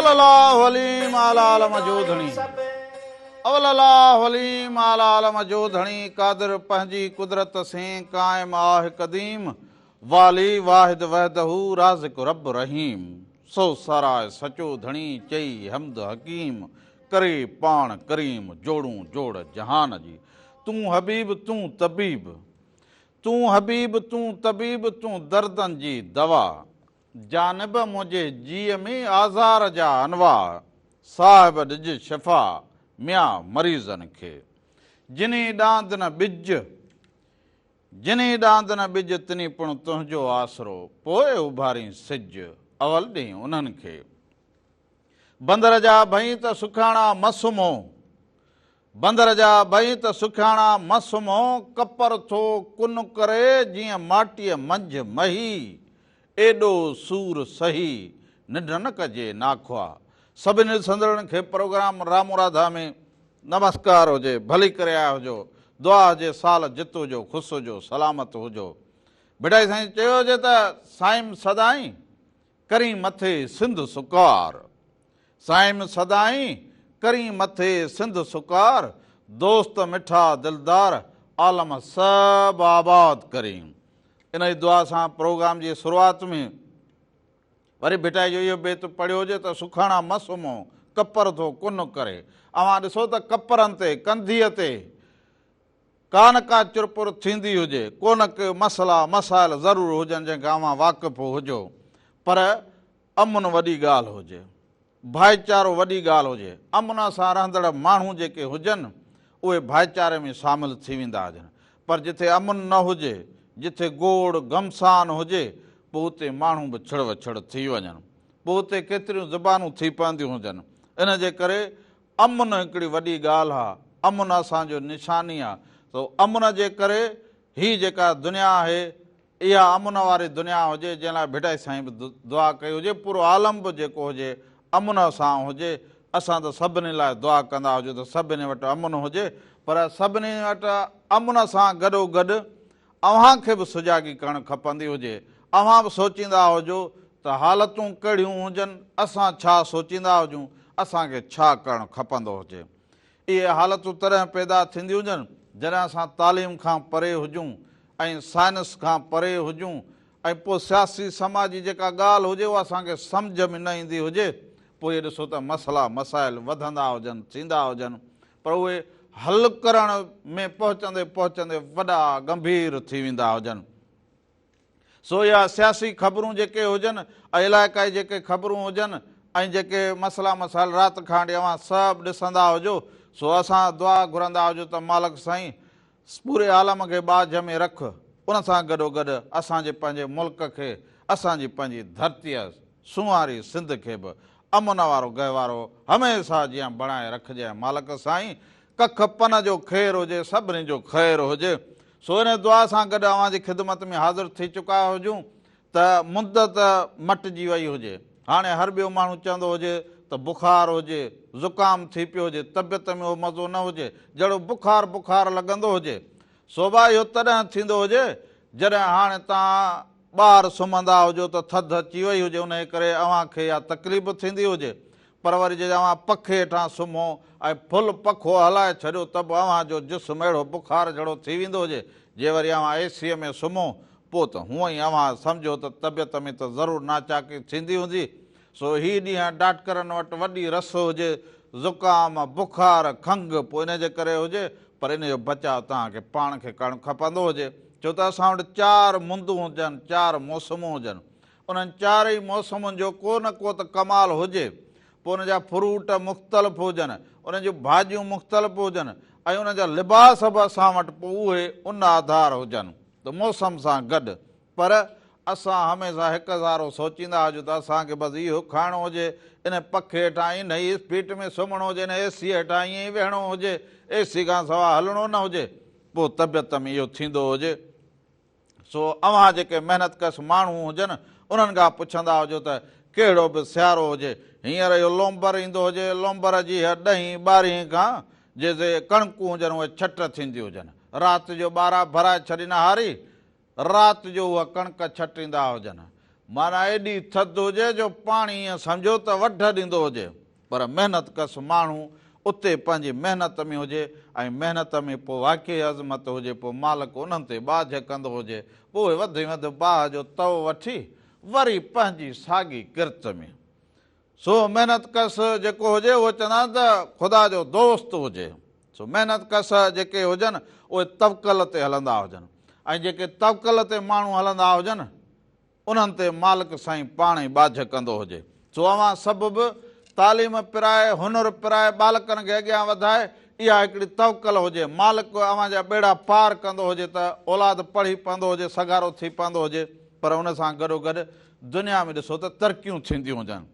اول الله عليم اعلي عالم جو ڌڻي. اول الله عليم اعلي عالم جو ڌڻي قادر پنهنجي قدرت سين قائم آه قديم والي واحد وحده رازق رب رحيم سو ساراهه سچو ڌڻي چئي حمد حڪيم ڪري پاڻ ڪريم جوڙون جوڙ جهان جي تون حبيب تون طبيب تون حبيب تون طبيب تون دردن جي دوا جانب منهنجي جيء ۾ آزار جا انواع صاحب ڏج شفا ميان مريضن کي جني ڏاند نه ٻج جني ڏاند نه ٻج تني پڻ تنهنجو آسرو پوء اڀارين سج اول ڏئين انهن کي بندر جا ڀئين ته سکياڻا م سمهو بندر جا ڀئين ته سکياڻا م سمهو ڪپر ٿو ڪن ڪري جيئن ماٽيء منجهه مهي ايڏو سور سهي ننڊ نه ڪجي ناکوا سڀني ڏسندڙن کي پروگرام رامو راڌا ۾ نمسڪار هجي ڀلي ڪري آيا هجو دعا هجي سال جت هجو خوش هجو سلامت هجو ڀٽائي سائين چيو هجي ته سائيم سدائين ڪرين مٿي سنڌ سڪار سائيم سدائين ڪرين مٿي سنڌ سڪار دوست مٺا دلدار عالم سڀ آباد ڪرين انهي دعا سان پروگرام جي شروعات ۾ وري ڀٽائي جو اهو بيت پڙهيو هجي ته سکاڻا م سمهو، ڪپر ٿو ڪن ڪري. اوهان ڏسو ته ڪپرن تي، ڪنڌيء تي، ڪا نه ڪا چرپر ٿيندي هجي، ڪو نه ڪي مسئلا، مسائل ضرور هجن جنهن کان اوهان واقف هجو. پر امن وڏي ڳالهه هجي. ڀائيچارو وڏي ڳالهه هجي. امن سان رهندڙ ماڻهو جيڪي هجن، اهي ڀائيچاري ۾ شامل ٿي ويندا هجن. پر جٿي امن نه هجي، جٿي گوڙ گهمسان هجي، پوء اتي ماڻهو به ڇڙ وڇڙ ٿي وڃن. پوء اتي ڪيتريون زبانون ٿي پونديون هجن. ان جي ڪري امن هڪڙي وڏي ڳالهه آ. امن اسان جو نشاني آ. سو امن جي ڪري هي جيڪا دنيا آهي، اها امن واري دنيا هجي جنهن لاء ڀٽائي سائين به دعا ڪئي هجي پورو عالم به جيڪو هجي امن سان هجي اسان ته سڀني لاء دعا ڪندا هجون ته سڀني وٽ امن هجي پر سڀني وٽ امن سان گڏو گڏ اوهان کي به سجاڳي ڪرڻ کپندي هجي اوهان به سوچيندا هجو ته حالتون ڪهڙيون هجن اسان ڇا سوچيندا هجون اسان کي ڇا ڪرڻ کپندو هجي اهي حالتون تڏهن پيدا ٿينديون هجن جڏهن اسان تعليم کان پري هجون ۽ سائنس کان پري هجون ۽ پوء سياسي سماجي جيڪا ڳالهه هجي اها اسان کي سمجهه ۾ نه ايندي هجي پوء اهي ڏسو ته مسئلا مسائل وڌندا هجن ٿيندا هجن پر اهي حل ڪرڻ ۾ پهچندي پهچندي وڏا ڳنڀير ٿي ويندا هجن. سو اها سياسي خبرون جيڪي هجن ۽ علائقائي جيڪي خبرون هجن ۽ جيڪي مسئلا مسائل رات کان وٺي اوهان سڀ ڏسندا هجو سو اسان دعا گهرندا هجون ته مالڪ سائين پوري عالم کي ٻاجهه ۾ رک ان سان گڏو گڏ اسان جي پنهنجي ملڪ کي اسان جي پنهنجي ڌرتيء سونهاري سنڌ کي به امن وارو گهوارو هميشه جيان بڻائي رکجانء مالڪ سائين ڪک پن جو خير هجي سڀني جو خير هجي سو ان دعا سان گڏ اوهان جي خدمت ۾ حاضر ٿي چڪا هجون ته مند ته مٽجي وئي هجي. هاڻي هر ٻيو ماڻهو چوندو هجي ته بخار هجي، زڪام ٿي پيو هجي، طبيعت ۾ اهو مزو نه هجي، جهڙو بخار بخار لڳندو هجي. سوڀا اهو تڏهن ٿيندو هجي جڏهن هاڻي توهان ٻاهر سمهندا هجو ته ٿڌ اچي وئي هجي انهيء ڪري اوهان کي اها تڪليف ٿيندي هجي. پر وري جڏهن اوهان پکي هيٺان سمهو ۽ ڦل پکو هلائي ڇڏيو ته به اوهان جو جسم اهڙو بخار جھڙو ٿي ويندو هجي، جي وري اوهان اي سيء ۾ سمهو، پوء ته هونء ئي اوهان سمجهو ته طبيعت ۾ ته ضرور ناچاڪي ٿيندي هوندي. سو هي ڏينهن ڊاڪٽرن وٽ وڏي رس هجي، زڪام، بخار، کنگهه پوء ان جي ڪري هجي، پر ان جو بچاء توهان کي پاڻ کي ڪرڻ کپندو هجي، ڇو ته اسان وٽ چار مندون هجن، چار موسمون هجن. انهن چارئي موسمن جو ڪو نه ڪو ته ڪمال هجي، پوء ان جا فروٽ مختلف هجن، انهن جون ڀاڄيون مختلف هجن ۽ انهن جا لباس به اسان وٽ پوء اهي ان آڌار هجن ته موسم سان گڏ. پر اسان هميشه هڪ سارو سوچيندا هجون ته اسان کي بس اهو کائڻو هجي، ان پکي هيٺان انهيء اسپيٽ ۾ سمهڻو هجي، ان اي سيء هيٺان ائين ئي ويهڻو هجي، اي سي کان سواء هلڻو نه هجي، پوء طبيعت ۾ اهو ٿيندو هجي. سو اوهان جيڪي محنت ڪش ماڻهو هجن، انهن کان پڇندا هجو ته ڪهڙو به سيارو هجي، هينئر اهو لومبر ايندو هجي، لومبر جي هيء ڏهين ٻارهين کان جيسين ڪڻڪون هجن اهي ڇٽ ٿينديون هجن. رات جو ٻارا ڀرائي ڇڏيندا هاري، رات جو اها ڪڻڪ ڇٽيندا هجن. معنيٰ ايڏي ٿڌ هجي جو پاڻي ائين سمجهو ته وڍ ڏيندو هجي پر محنت ڪش ماڻهو اتي پنهنجي محنت ۾ هجي ۽ محنت ۾ پوء واقعي عظمت هجي پوء مالڪ انهن تي ٻاجهه ڪندو هجي پوء اهي وڌ ۾ وڌ باهه جو تئو وٺي وري پنهنجي ساڳي ڪرت ۾. سو محنت ڪش جيڪو هجي اهو چوندا آهن ته خدا جو دوست هجي. سو محنت ڪش جيڪي هجن اهي توڪل تي هلندا هجن ۽ جيڪي توڪل تي ماڻهو هلندا هجن انهن تي مالڪ سائين پاڻ ئي ٻاجهه ڪندو هجي. سو اوهان سڀ به تعليم پرائي، هنر پرائي ٻالڪن کي اڳيان وڌائي اها هڪڙي توڪل هجي. مالڪ اوهان جا ٻيڙا پار ڪندو هجي ته اولاد پڙهي پوندو هجي، سگهارو ٿي پوندو هجي پر ان سان گڏوگڏ دنيا ۾ ڏسو ته ترقيون ٿينديون هجن،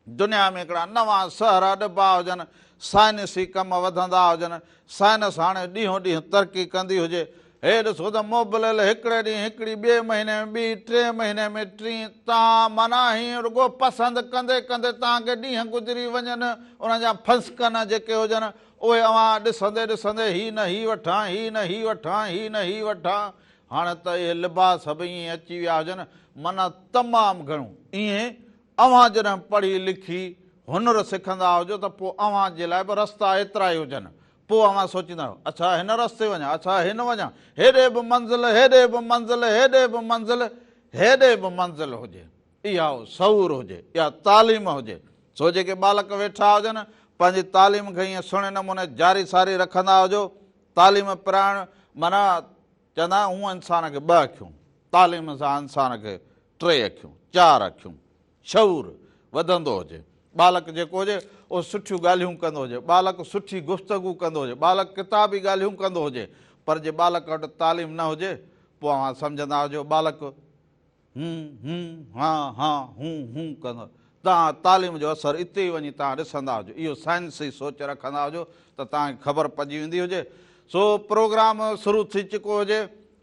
دنيا ۾ هڪڙا نوان شهر اڏبا هجن، سائنسي ڪم وڌندا هجن، سائنس هاڻي ڏينهون ڏينهن ترقي ڪندي هجي. هي ڏسو ته موبليل هڪڙي ڏينهن هڪڙي، ٻئي مهيني ۾ ٻي، ٽئين مهيني ۾ ٽين، تان معنيٰ هيئن رڳو پسند ڪندي ڪندي توهان کي ڏينهن گذري وڃن، انهن جا ڦسڪن جيڪي هجن اهي اوهان ڏسندي ڏسندي هي نه هي وٺان، هي نه هي وٺان، هي نه هي وٺان، هاڻ ته اهي لباس به ائين اچي ويا هجن، معنيٰ تمام گهڻو. ائين اوهان جڏهن پڙهي لکي هنر سکندا هجو ته پوء اوهان جي لاء به رستا ايترا ئي هجن. پوء اوهان سوچيندا آهيو، اڇا هن رستي وڃان، اڇا هن وڃان، هيڏي به منزل، هيڏي به منزل، هيڏي به منزل، هيڏي به منزل هجي. اها شعور هجي، اها تعليم هجي. سو جيڪي ٻالڪ ويٺا هجن، پنهنجي تعليم کي ائين سهڻي نموني جاري ساري رکندا هجو. تعليم پرائڻ معنيٰ چوندا آهن هونء انسان کي ٻه اکيون، تعليم سان انسان کي ٽي اکيون، چار اکيون، شعور وڌندو هجي، ٻالڪ جيڪو هجي اهو سٺيون ڳالهيون ڪندو هجي، ٻالڪ سٺي گفتگو ڪندو هجي، ٻالڪ ڪتابي ڳالهيون ڪندو هجي، پر جي ٻالڪ وٽ تعليم نه هجي پوء اوهان سمجهندا هجو ٻالڪ هون هون هان هان هون هون ڪندو توهان تعليم جو اثر اتي ئي وڃي توهان ڏسندا هجو اهو سائنسي سوچ رکندا هجو ته توهان کي خبر پئجي ويندي هجي سو پروگرام شروع ٿي چڪو هجي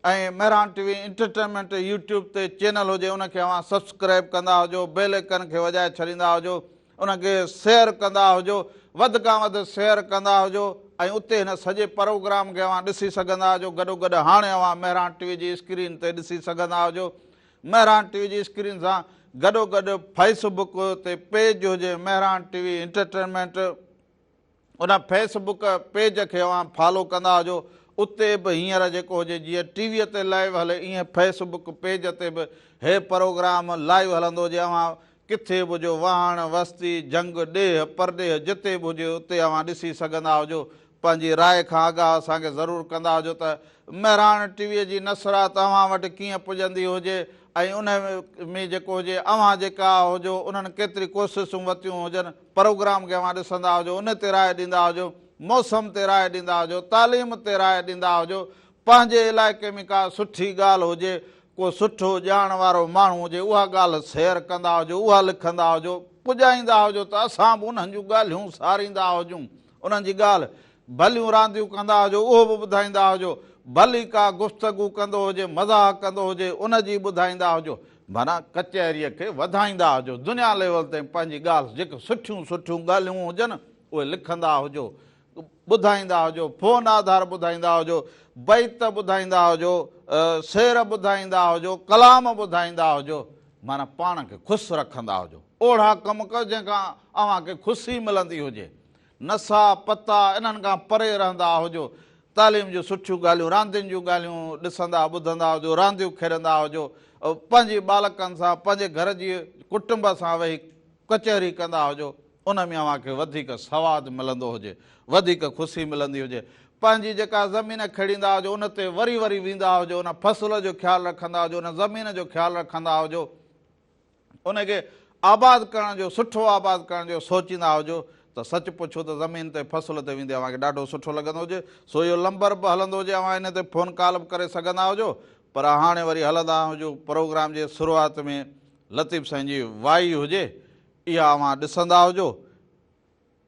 ۽ Mehran T V entertainment YouTube تي چينل هجي ان کي اوهان سبسڪرائب ڪندا هجو بيل آئيڪن کي وڄائي ڇڏيندا هجو ان کي شيئر ڪندا هجو وڌ کان وڌ شيئر ڪندا هجو ۽ اتي هن سڄي پروگرام کي اوهان ڏسي سگهندا هجو گڏو گڏ هاڻي اوهان مهراڻ ٽي وي جي اسڪرين تي ڏسي سگهندا هجو مهراڻ ٽي وي جي اسڪرين سان گڏو گڏ فيس بڪ تي پيج هجي مهراڻ ٽي وي انٽرٽينمينٽ ان فيس بڪ پيج کي اوهان فالو ڪندا هجو اتي به هينئر جيڪو هجي جيئن ٽي وي تي لائيو هلي ايئن فيس بڪ پيج تي به هي پروگرام لائيو هلندو هجي اوهان ڪٿي به هجو واهڻ وستي جهنگ ڏيهه پرڏيهه جتي به هجي اتي اوهان ڏسي سگهندا هجو پنهنجي راء کان آگاهه اسان کي ضرور ڪندا هجو ته مهراڻ ٽي وي جي نشرات اوهان وٽ ڪيئن پڄندي هجي ۽ ان ۾ جيڪو هجي اوهان جيڪا هجو انهن ڪيتري ڪوششون ورتيون هجن پروگرام کي اوهان ڏسندا هجو ان تي راء ڏيندا هجو موسم تي راء ڏيندا هجو تعليم تي راء ڏيندا هجو پنهنجي علائقي ۾ ڪا سٺي ڳالهه هجي ڪو سٺو ڄاڻ وارو ماڻهو هجي اها ڳالهه شيئر ڪندا هجو اها لکندا هجو پڄائيندا هجو ته اسان به انهن جون ڳالهيون ساريندا هجون انهن جي ڳالهه ڀليون رانديون ڪندا هجو اهو به ٻڌائيندا هجو ڀلي ڪا گفتگو ڪندو هجي مزاح ڪندو هجي ان جي ٻڌائيندا هجو معنيٰ ڪچهريء کي وڌائيندا هجو دنيا ليول تائين پنهنجي ڳالهه جيڪي سٺيون سٺيون ڳالهيون هجن اهي لکندا هجو ٻڌائيندا هجو فون آڌار ٻڌائيندا هجو بيت ٻڌائيندا هجو شعر ٻڌائيندا هجو ڪلام ٻڌائيندا هجو معنيٰ پاڻ کي خوش رکندا هجو اوڙها ڪم ڪيو جنهن کان اوهان کي خوشي ملندي هجي نشا پتا انهن کان پري رهندا هجو تعليم جون سٺيون ڳالهيون راندين جون ڳالهيون ڏسندا ٻڌندا هجو رانديون کيڏندا هجو پنهنجي ٻالڪن سان پنهنجي گهر جي ڪٽنب سان ويهي ڪچهري ڪندا هجو ان ۾ اوهان کي وڌيڪ سواد ملندو هجي وڌيڪ خوشي ملندي هجي پنهنجي جيڪا زمين کيڙيندا هجو ان تي وري وري ويندا هجو ان فصل جو خيال رکندا هجو ان زمين جو خيال رکندا هجو ان کي آباد ڪرڻ جو سٺو آباد ڪرڻ جو سوچيندا هجو ته سچ پڇو ته زمين تي فصل تي ويندي اوهان کي ڏاڍو سٺو لڳندو هجي سو اهو لمبر به هلندو هجي اوهان ان تي فون ڪال به ڪري سگهندا هجو پر هاڻي وري هلندا هجو پروگرام جي شروعات ۾ لطيف سائين جي وائي هجي اها اوهان ڏسندا هجو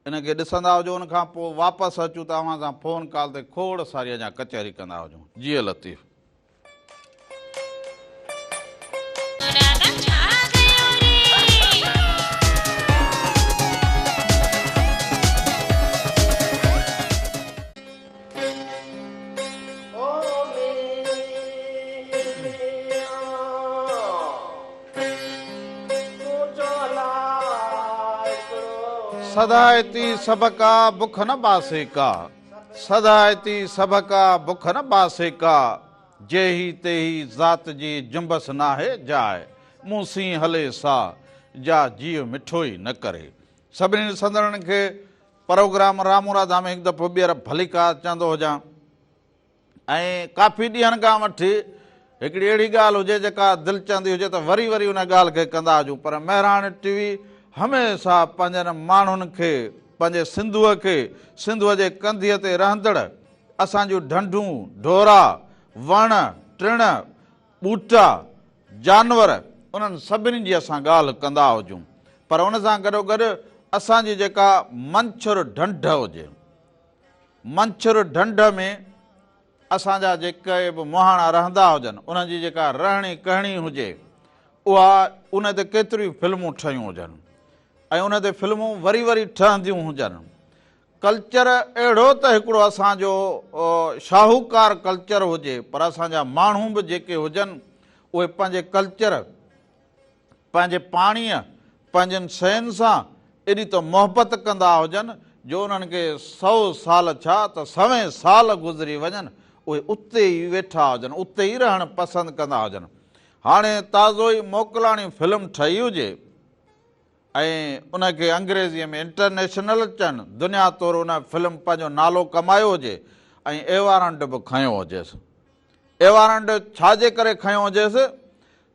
ان کي ڏسندا هجو ان کان پوء واپس اچون ته اوهان سان فون ڪال تي کوڙ ساري اڃا ڪچهري ڪندا هجون جيئي لطيف. سدائتي سڀڪا بک نه باسي ڪا، سدائتي سڀڪا بک نه باسي ڪا، جيهي تيهي ذات جي جنبس ناهي جاء، مون سين هلي سا، جا جيء مٺو ئي نه ڪري. سڀني ڏسندڙن کي پروگرام رامون راڌا ۾ هڪ دفعو ٻيهر ڀليڪار چوندو هجان. ۽ ڪافي ڏينهن کان وٺي هڪڙي اهڙي ڳالهه هجي جيڪا دل چوندي هجي ته وري وري ان ڳالهه کي ڪندا هجون پر مهراڻ ٽي وي هميشه پنهنجن ماڻهن کي پنهنجي سنڌوء کي سنڌوء جي ڪنڌيء تي رهندڙ اسان جون ڍنڍون ڍورا وڻ ٽڻ ٻوٽا جانور انهن سڀني جي اسان ڳالهه ڪندا هجون پر ان سان گڏوگڏ اسان جي جيڪا منڇر ڍنڍ هجي منڇر ڍنڍ ۾ اسان جا جيڪي به مهاڻا رهندا هجن، انهن جي جيڪا رهڻي ڪهڻي هجي، اها ان تي ڪيتريون فلمون ٺهيون هجن ۽ ان تي فلمون وري وري ٺهنديون هجن. ڪلچر اهڙو ته هڪڙو اسان جو شاهوڪار ڪلچر هجي، پر اسان جا ماڻهو به جيڪي هجن، اهي پنهنجي ڪلچر، پنهنجي پاڻيء، پنهنجين شين سان ايڏي ته محبت ڪندا هجن جو انهن کي سئو سال ڇا ته سوين سال گذري وڃن، اهي اتي ئي ويٺا هجن، اتي ئي رهڻ پسند ڪندا هجن. هاڻي تازو ئي موڪلاڻي فلم ٺهي هجي ۽ ان کي انگريزيء ۾ انٽرنيشنل چون، دنيا طور ان فلم پنهنجو نالو ڪمايو هجي ۽ ايوارنڊ به کنيو هجيس. ايوارنڊ ڇا جي ڪري کنيو هجيس؟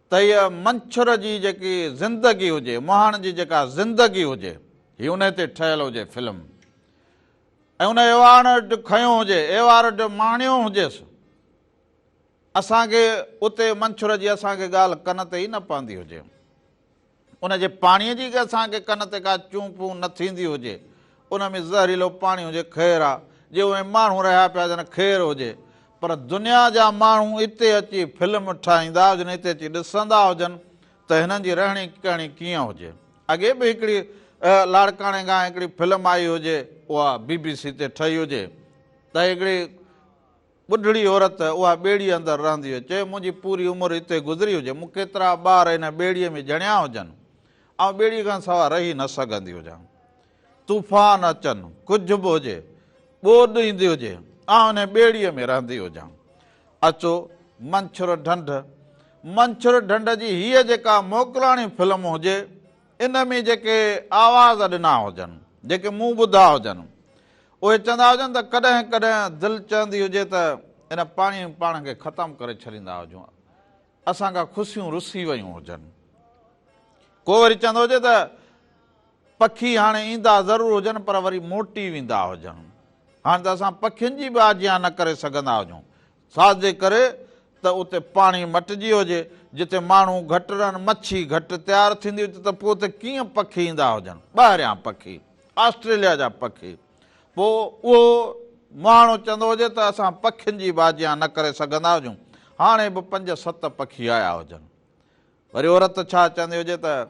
ته هيء منڇر جي جيڪي زندگي هجي، مهاڻ جي جيڪا زندگي هجي، هي انهي تي ٺهيل هجي فلم ۽ ان ايوارڊ کنيو هجي، ايوارڊ ماڻيو هجيس، اسان کي اتي منڇر جي اسان کي ڳالهه ڪن تي ئي نه پوندي هجي. ان جي پاڻيء جي اسان کي ڪن تي ڪا چون پون نه ٿيندي هجي، ان ۾ زهريلو پاڻي هجي، خير آ، جي اهي ماڻهو رهيا پيا هجن، خير هجي، پر دنيا جا ماڻهو اتي اچي فلم ٺاهيندا هجن، اتي اچي ڏسندا هجن ته هنن جي رهڻي ڪهڻي ڪيئن هجي. اڳي به هڪڙي لاڙڪاڻي کان هڪڙي فلم آئي هجي، اها بي بي سي تي ٺهي هجي ته هڪڙي ٻڍڙي عورت اها ٻيڙيء اندر رهندي هئي. چيو، منهنجي پوري عمر اتي گذري هجي، مون ڪيترا ٻار ان ٻيڙيء ۾ ڄڻيا هجن. آئون ٻيڙيء کان سواء رهي نه سگهندي هجان. طوفان اچن، ڪجهه به هجي، ٻوڏ ايندي هجي، آئون انهيء ٻيڙيء ۾ رهندي هجان. اچو، منڇر ڍنڍ. منڇر ڍنڍ جي هيء جيڪا موڪلاڻي فلم هجي، ان ۾ جيڪي آواز ڏنا هجن، جيڪي مون ٻڌا هجن، اهي چوندا هجن ته ڪڏهن ڪڏهن دل چوندي هجي ته ان پاڻي ۾ پاڻ کي ختم ڪري ڇڏيندا هجون، اسان کان خوشيون رسي ويون هجن. ڪو وري چوندو هجي ته پکي هاڻي ايندا ضرور هجن پر وري موٽي ويندا هجن. هاڻي ته اسان پکين جي به آجيان نه ڪري سگهندا هجون. ڇا جي ڪري ته اتي پاڻي مٽجي هجي، جتي ماڻهو گهٽ رهن، مڇي گهٽ تيار ٿيندي هجي ته پوء اتي ڪيئن پکي ايندا هجن، ٻاهريان پکي، آسٽريليا جا پکي. پوء اهو مهاڻو چوندو هجي ته اسان پکين جي به آجيان نه ڪري سگهندا هجون، هاڻي به پنج ست پکي آيا هجن. وري عورت ڇا چوندي هجي ته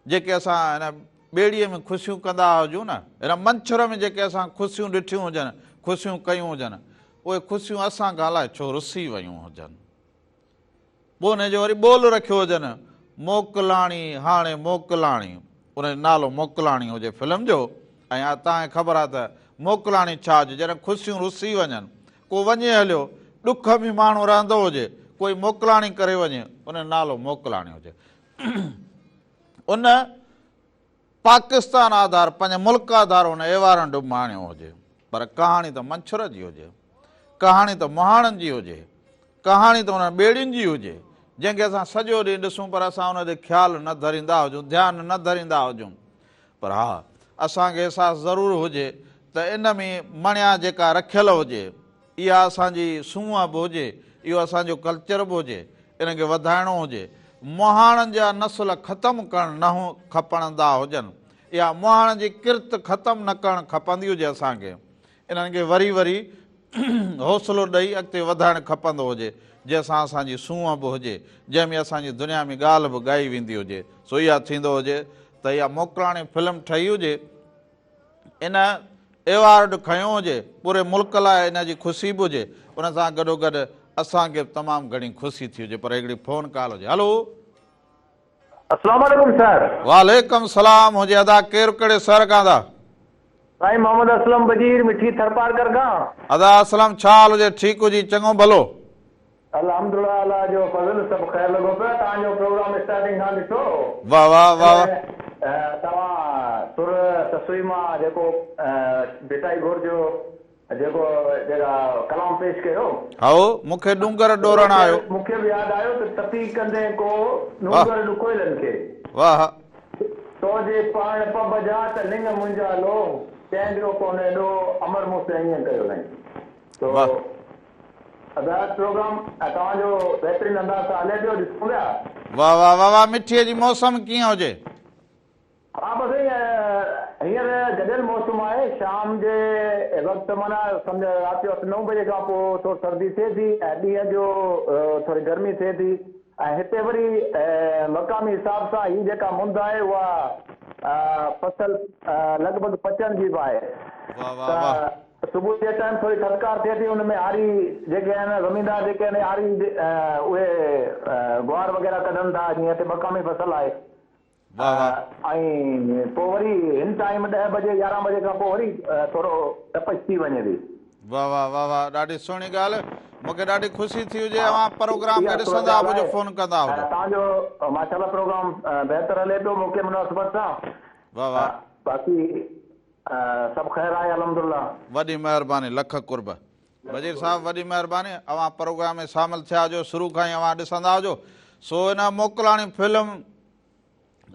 جيڪي اسان هن ٻيڙيء ۾ خوشيون ڪندا هجون نه، هن منڇر ۾ جيڪي اسان خوشيون ڏٺيون هجن، خوشيون ڪيون هجن، اهي خوشيون اسان کان الائي ڇو رسي ويون هجن. پوء انهيء جو وري ٻول رکيو هجن، موڪلاڻي هاڻي موڪلاڻي. ان جو نالو موڪلاڻي هجي فلم جو ۽ توهان کي خبر آهي ته موڪلاڻي ڇا هجي، جڏهن خوشيون رسي وڃن، ڪو وڃي هليو، ڏک ۾ ماڻهو رهندو هجي، ڪوئي موڪلاڻي ڪري وڃي، ان جو نالو موڪلاڻي هجي. ان پاڪستان آڌار، پنهنجي ملڪ آڌار ان ايوارنڊ ماڻيو هجي، پر ڪهاڻي ته منڇر جي هجي، ڪهاڻي ته مهاڻن جي هجي، ڪهاڻي ته انهن ٻيڙين جي هجي، جنهن کي اسان سڄو ڏينهن ڏسون پر اسان ان ڏي خيال نه ڌريندا هجون، ڌيان نه ڌريندا هجون. پر ها، اسان کي احساس ضرور هجي ته ان ۾ مڻيا جيڪا رکيل هجي، اها اسان جي سونهن به هجي، اهو اسان جو ڪلچر به هجي، ان کي وڌائڻو هجي. مهاڻن جا نسل ختم ڪرڻ نه کپندا هجن، اها مهاڻن جي ڪرت ختم نه ڪرڻ کپندي هجي اسان کي. انهن کي وري وري حوصلو ڏئي اڳتي وڌائڻ کپندو هجي، جنهن سان اسان جي سونهن به هجي، جنهن ۾ اسان جي دنيا ۾ ڳالهه به ڳائي ويندي هجي، سو اها ٿيندو هجي ته اها موڪلاڻي فلم ٺهي هجي، ان ايوارڊ کنيو هجي، پوري ملڪ لاء ان جي خوشي به هجي، ان سان گڏوگڏ اسان کي به تمام گهڻي خوشي ٿي هجي، پر هڪڙي فون ڪال هجي. هلو. السلام عليڪم سر. وعليڪم السلام هجي ادا ڪير ڪهڙي شهر کان ادا. سائين محمد اسلم بجير مٺي ٿرپارڪر کان. ادا اسلم ڇا حال هجي ٺيڪ هجي چڱو ڀلو. الحمدلله الله جو فضل سڀ خير لڳو پيو آهي توهان جو پروگرام اسٽارٽنگ کان ڏٺو واه واه واه واه. توهان سر سسئي مان جيڪو ڀٽائي گهور جو جيڪو جيڪا ڪلام پيش ڪيو. هائو مون کي ڏونگر ڏورڻ آيو. مون کي به ياد آيو ته تپي ڪندين ڪو ڏونگر ڏکوئلن کي. واه. تو جي پاڻ پٻ جا ته لڱ منهنجا لوهه، ڪنهن جو ڪونهي ڏوهه، امر مون سين ائين ڪيو سائين. تو ادا پروگرام توهان جو بهترين انداز سان هلي پيو ڏسون پيا. واه واه واه واه مٺيء جي موسم ڪيئن هجي. ها بس هينئر گڏيل موسم آهي شام جي وقت معنيٰ سمجهه رات جو اٺ نو بجي کان پوء ٿوري سردي ٿئي ٿي ۽ ڏينهن جو ٿوري گرمي ٿئي ٿي ۽ هتي وري مقامي حساب سان هي جيڪا مند آهي اها فصل لڳ ڀڳ پچڻ جي به آهي ته صبح جي ٽائيم ٿوري ٿڌڪار ٿئي ٿي ان ۾ هاري جيڪي آهن زميندار جيڪي آهن هاري اهي گوار وغيره ڪڍن ٿا جيئن هتي مقامي فصل آهي ۽ پوء وري هن ٽائيم ڏهه بجي يارهن بجي کان پوء وري ٿورو تپش ٿي وڃي ٿي. واه واه واه واه ڏاڍي سهڻي ڳالهه مون کي ڏاڍي خوشي ٿي هجي اوهان پروگرام کي ڏسندا به هجو فون ڪندا هجو. توهان جو ماشاءالله پروگرام بهتر هلي پيو موقعي مناسبت سان واه واه. باقي سڀ خير آهي الحمدلله. وڏي مهرباني لک قرب وزير صاحب وڏي مهرباني اوهان پروگرام ۾ شامل ٿيا هجو شروع کان ئي اوهان ڏسندا هجو سو ان موڪلاڻي فلم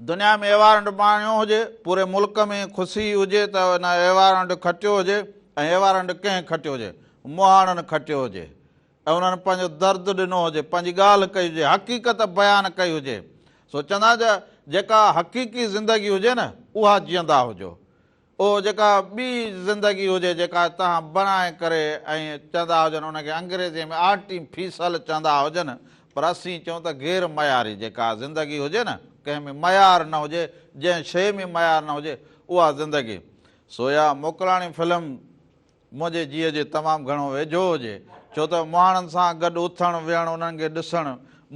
دنيا ۾ ايوارنڊ ماڻيو هجي پوري ملڪ ۾ خوشي هجي ته ان ايوارنڊ کٽيو هجي ۽ ايوارنڊ ڪنهن کٽيو هجي مهاڻن کٽيو هجي ۽ انهن پنهنجو درد ڏنو هجي پنهنجي ڳالهه ڪئي هجي حقيقت بيان ڪئي هجي سو چوندا جيڪا حقيقي زندگي هجي نه اها جيئندا هجو اهو جيڪا ٻي زندگي هجي جيڪا توهان بڻائي ڪري ۽ چوندا هجن ان کي انگريزيء ۾ آرٽي فيسل چوندا هجن پر اسين چئون ته غير معياري جيڪا زندگي هجي نه ڪنهن ۾ معيار نه هجي جنهن شيء ۾ معيار نه هجي اها زندگي سو اها موڪلاڻي فلم منهنجي جيء جي تمام گهڻو ويجهو هجي، ڇو ته مهاڻن سان گڏ اٿڻ ويهڻ انهن کي ڏسڻ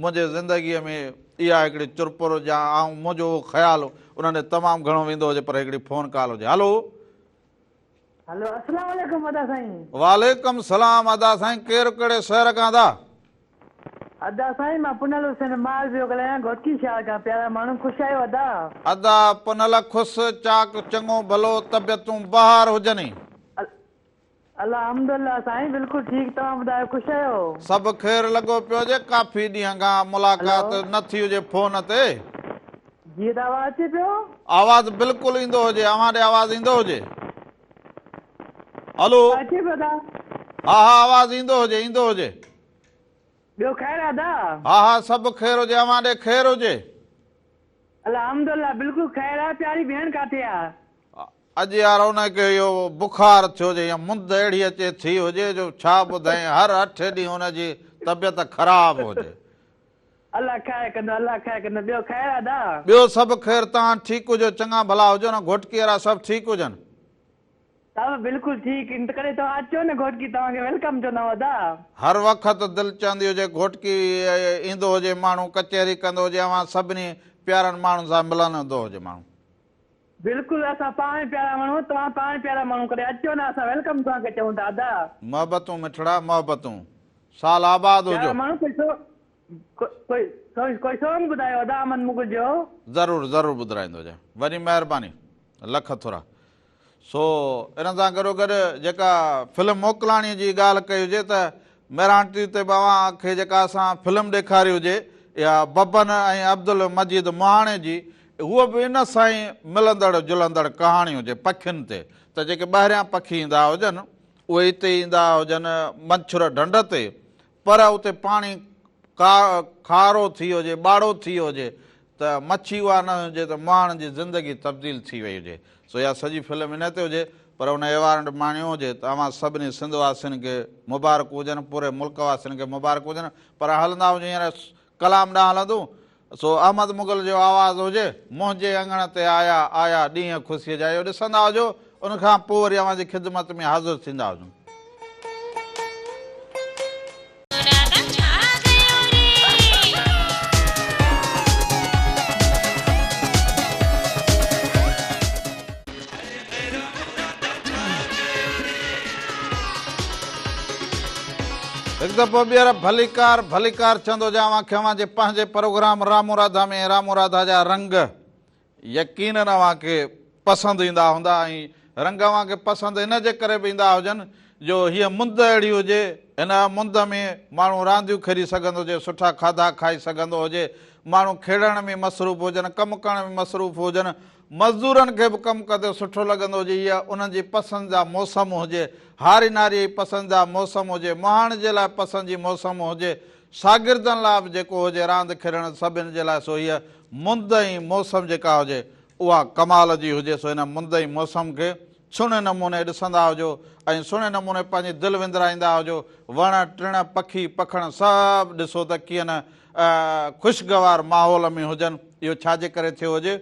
منهنجي زندگيء ۾ اها هڪڙي چرپر يا آئون منهنجو اهو خيال انهن ڏي تمام گهڻو ويندو هجي پر هڪڙي فون ڪال هجي هلو. هلو السلام عليڪم ادا سائين. وعليڪم سلام ادا سائين ڪير ڪهڙي شهر کان ادا. ادا سائين مان پنهل حسين مال پيو ڳالهايان گهوٽڪي شهر کان پيارا ماڻهو خوش آهيو ادا. ادا پنهل خوش چاڪ چڱو ڀلو طبيعتون بهار هجني. الحمدالله سائين بلڪل ٺيڪ توهان ٻڌايو خوش آهيو. سڀ خير لڳو پيو هجي ڪافي ڏينهن کان ملاقات نه ٿي هجي فون تي. جي ادا آواز اچي پيو. آواز بلڪل ايندو هجي اوهان ڏي آواز ايندو هجي. هلو. اچي پيو ادا. ها ها آواز ايندو هجي ايندو هجي. ٻيو خير آ ادا. ها ها سڀ خير هجي اوهان ڏي خير هجي. الحمدالله بلڪل خير آ پياري ڀيڻ ڪاٿي آ. اڄ يار ان کي اهو بخار ٿيو هجي يا مند اهڙي اچي ٿي هجي جو ڇا ٻڌايان هر اٺين ڏينهن ان جي طبيعت خراب هجي. الله خير ڪندو الله خير ڪندو ٻيو خير آ ادا. ٻيو سڀ خير توهان ٺيڪ هجو چڱا ڀلا هجو نه گهوٽڪي وارا سڀ ٺيڪ هجن. سڀ بلڪل ٺيڪ ان ڪري توهان اچو نه گهوٽڪي توهان کي welcome چوندا ادا. هر وقت دل چوندي هجي گهوٽڪي ايندو هجي ماڻهو ڪچهري ڪندو هجي اوهان سڀني پيارن ماڻهن سان ملندو هجي ماڻهو. بلڪل اسان پاڻ پيارا ماڻهو توهان پاڻ پيارا ماڻهو ڪڏهن اچو نه اسان welcome توهان کي چئون ٿا ادا. محبتون مٺڙا محبتون سال آباد هجو. پيارا ماڻهو ڪوئي سو ڪوئي ڪوئي سونگ ٻڌايو ادا احمد مغل جو. ضرور ضرور ٻڌرائيندو هجان وڏي مهرباني لک ٿورا. سو ان سان گڏوگڏ جيڪا فلم موڪلاڻي جي ڳالهه ڪئي هجي ته مهراڻ ٽي وي تي به اوهان کي جيڪا اسان فلم ڏيکاري هجي اها ببن ۽ عبدالمجيد مهاڻي جي هوء به ان سان ئي ملندڙ جلندڙ ڪهاڻي هجي پکين تي ته جيڪي ٻاهريان پکي ايندا هجن اهي هتي ايندا هجن منڇر ڍنڍ تي پر اتي پاڻي کارو ٿي هجي ٻاڙو ٿي هجي ته مڇي اها نه هجي ته مهاڻن جي زندگي تبديل ٿي وئي هجي. سو اها سڄي فلم انهيء تي هجي پر ان ايوارنڊ ماڻيو هجي ته اوهان سڀني سنڌ واسين کي مبارڪون هجن پوري ملڪ واسين کي مبارڪون هجن پر هلندا هجون هينئر ڪلام ڏانهن هلندون سو احمد مغل جو آواز هجي منهنجي اڱڻ تي آيا آيا ڏينهن خوشيء جا اهو ڏسندا هجو ان کان پوء وري اوهان جي خدمت ۾ حاضر ٿيندا هجون. هڪ دفعو ٻيهر ڀليڪار ڀليڪار چوندو هجان اوهان کي اوهان جي پنهنجي پروگرام رامو راڌا ۾ رامو راڌا جا رنگ يقينن اوهان کي پسند ايندا هوندا ۽ رنگ اوهان کي پسند ان جي ڪري به ايندا هجن جو هيء مند اهڙي هجي هن مند ۾ ماڻهو رانديون کيڏي سگهندو هجي سٺا کاڌا کائي سگهندو هجي ماڻهو کيڏڻ ۾ مصروف هجن ڪم ڪرڻ ۾ مصروف هجن مزدورن کي به ڪم ڪندي سٺو لڳندو هجي، اها انهن جي پسند جا موسم هجي، هاري ناريء جي پسند جا موسم هجي، مهاڻ جي لاء پسند جي موسم هجي، شاگردن لاء به جيڪو هجي راند کيڏڻ سڀن جي لاء سو هيء مند ۽ موسم جيڪا هجي اها ڪمال جي هجي سو هن مند ۽ موسم کي سهڻي نموني ڏسندا هجو ۽ سهڻي نموني پنهنجي دل وندرائيندا هجو، وڻ ٽڻ پکي پکڻ سڀ ڏسو ته ڪيئن نه خوشگوار ماحول ۾ هجن، اهو ڇا جي ڪري ٿيو هجي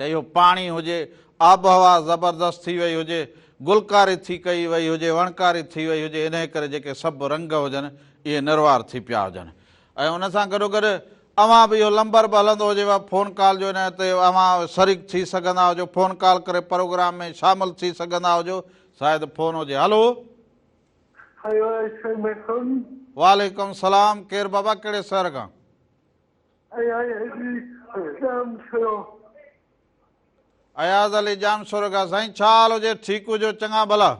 ته اهو پاڻي هجي، آبهوا زبردست ٿي وئي هجي، گلڪاري ٿي ڪئي وئي هجي، وڻڪاري ٿي وئي هجي، انهيء ڪري جيڪي سڀ رنگ هجن اهي نروار ٿي پيا هجن ۽ ان سان گڏوگڏ اوهان به اهو لمبر به هلندو هجيو فون ڪال جو ان تي اوهان شريڪ ٿي سگهندا هجو، فون ڪال ڪري پروگرام ۾ شامل ٿي سگهندا هجو، شايد فون هجي. هلو. هيلو السلام عليڪم. وعليڪم السلام ڪير بابا ڪهڙي شهر کان. اياز علي ڄامشورو. اياز علي ڄامشورو کان سائين ڇا حال هجي ٺيڪ هجو چڱا ڀلا.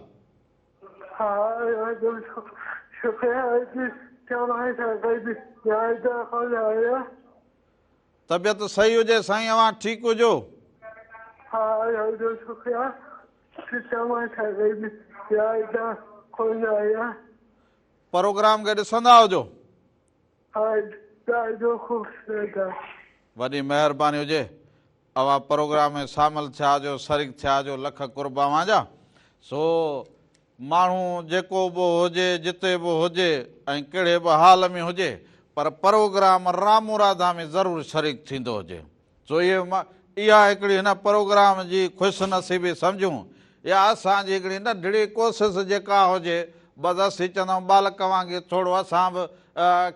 ها شڪر اڄ توهان سان گڏ ياد ڪونه آيا. طبيعت صحيح هجي سائين اوهان ٺيڪ هجو. ها ڏاڍو شڪريا توهان سان گڏ ياد ڪونه آيا. پروگرام کي ڏسندا هجو. ها ڏاڍو خوبصورت آ. وڏي مهرباني هجي اوهان پروگرام ۾ شامل ٿيا هجو شريڪ ٿيا هجو لک قرب اوهان جا سو ماڻهو جيڪو به هجي، جتي به هجي ۽ ڪهڙي به حال ۾ هجي پر پروگرام رامو راڌا ۾ ضرور شريڪ ٿيندو هجي. سو اهي اها هڪڙي هن پروگرام جي خوش نصيبي سمجهون يا اسان جي هڪڙي ننڍڙي ڪوشش جيڪا هجي بس اسين چوندا آهيون ٻالڪ وانگي ٿورو اسان به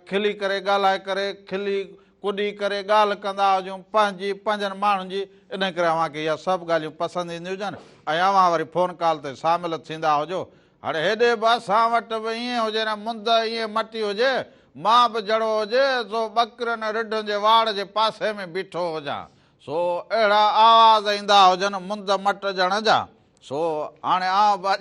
کلي ڪري ڳالهائي ڪري کلي ڪڏي ڪري ڳالهه ڪندا هجون پنهنجي پنهنجن ماڻهن جي انهي ڪري اوهان کي اها سڀ ڳالهيون پسند اينديون هجن ۽ اوهان وري فون ڪال تي شامل ٿيندا هجو هاڻي هيڏي به اسان وٽ به ائين هجي نه مند ائين مٽي هجي مان به جهڙو هجي سو ٻڪرين رڍن جي واڙ جي پاسي ۾ بيٺو هجان سو اهڙا آواز ايندا هجن مند مٽجڻ جا سو هاڻي آئون به اڄ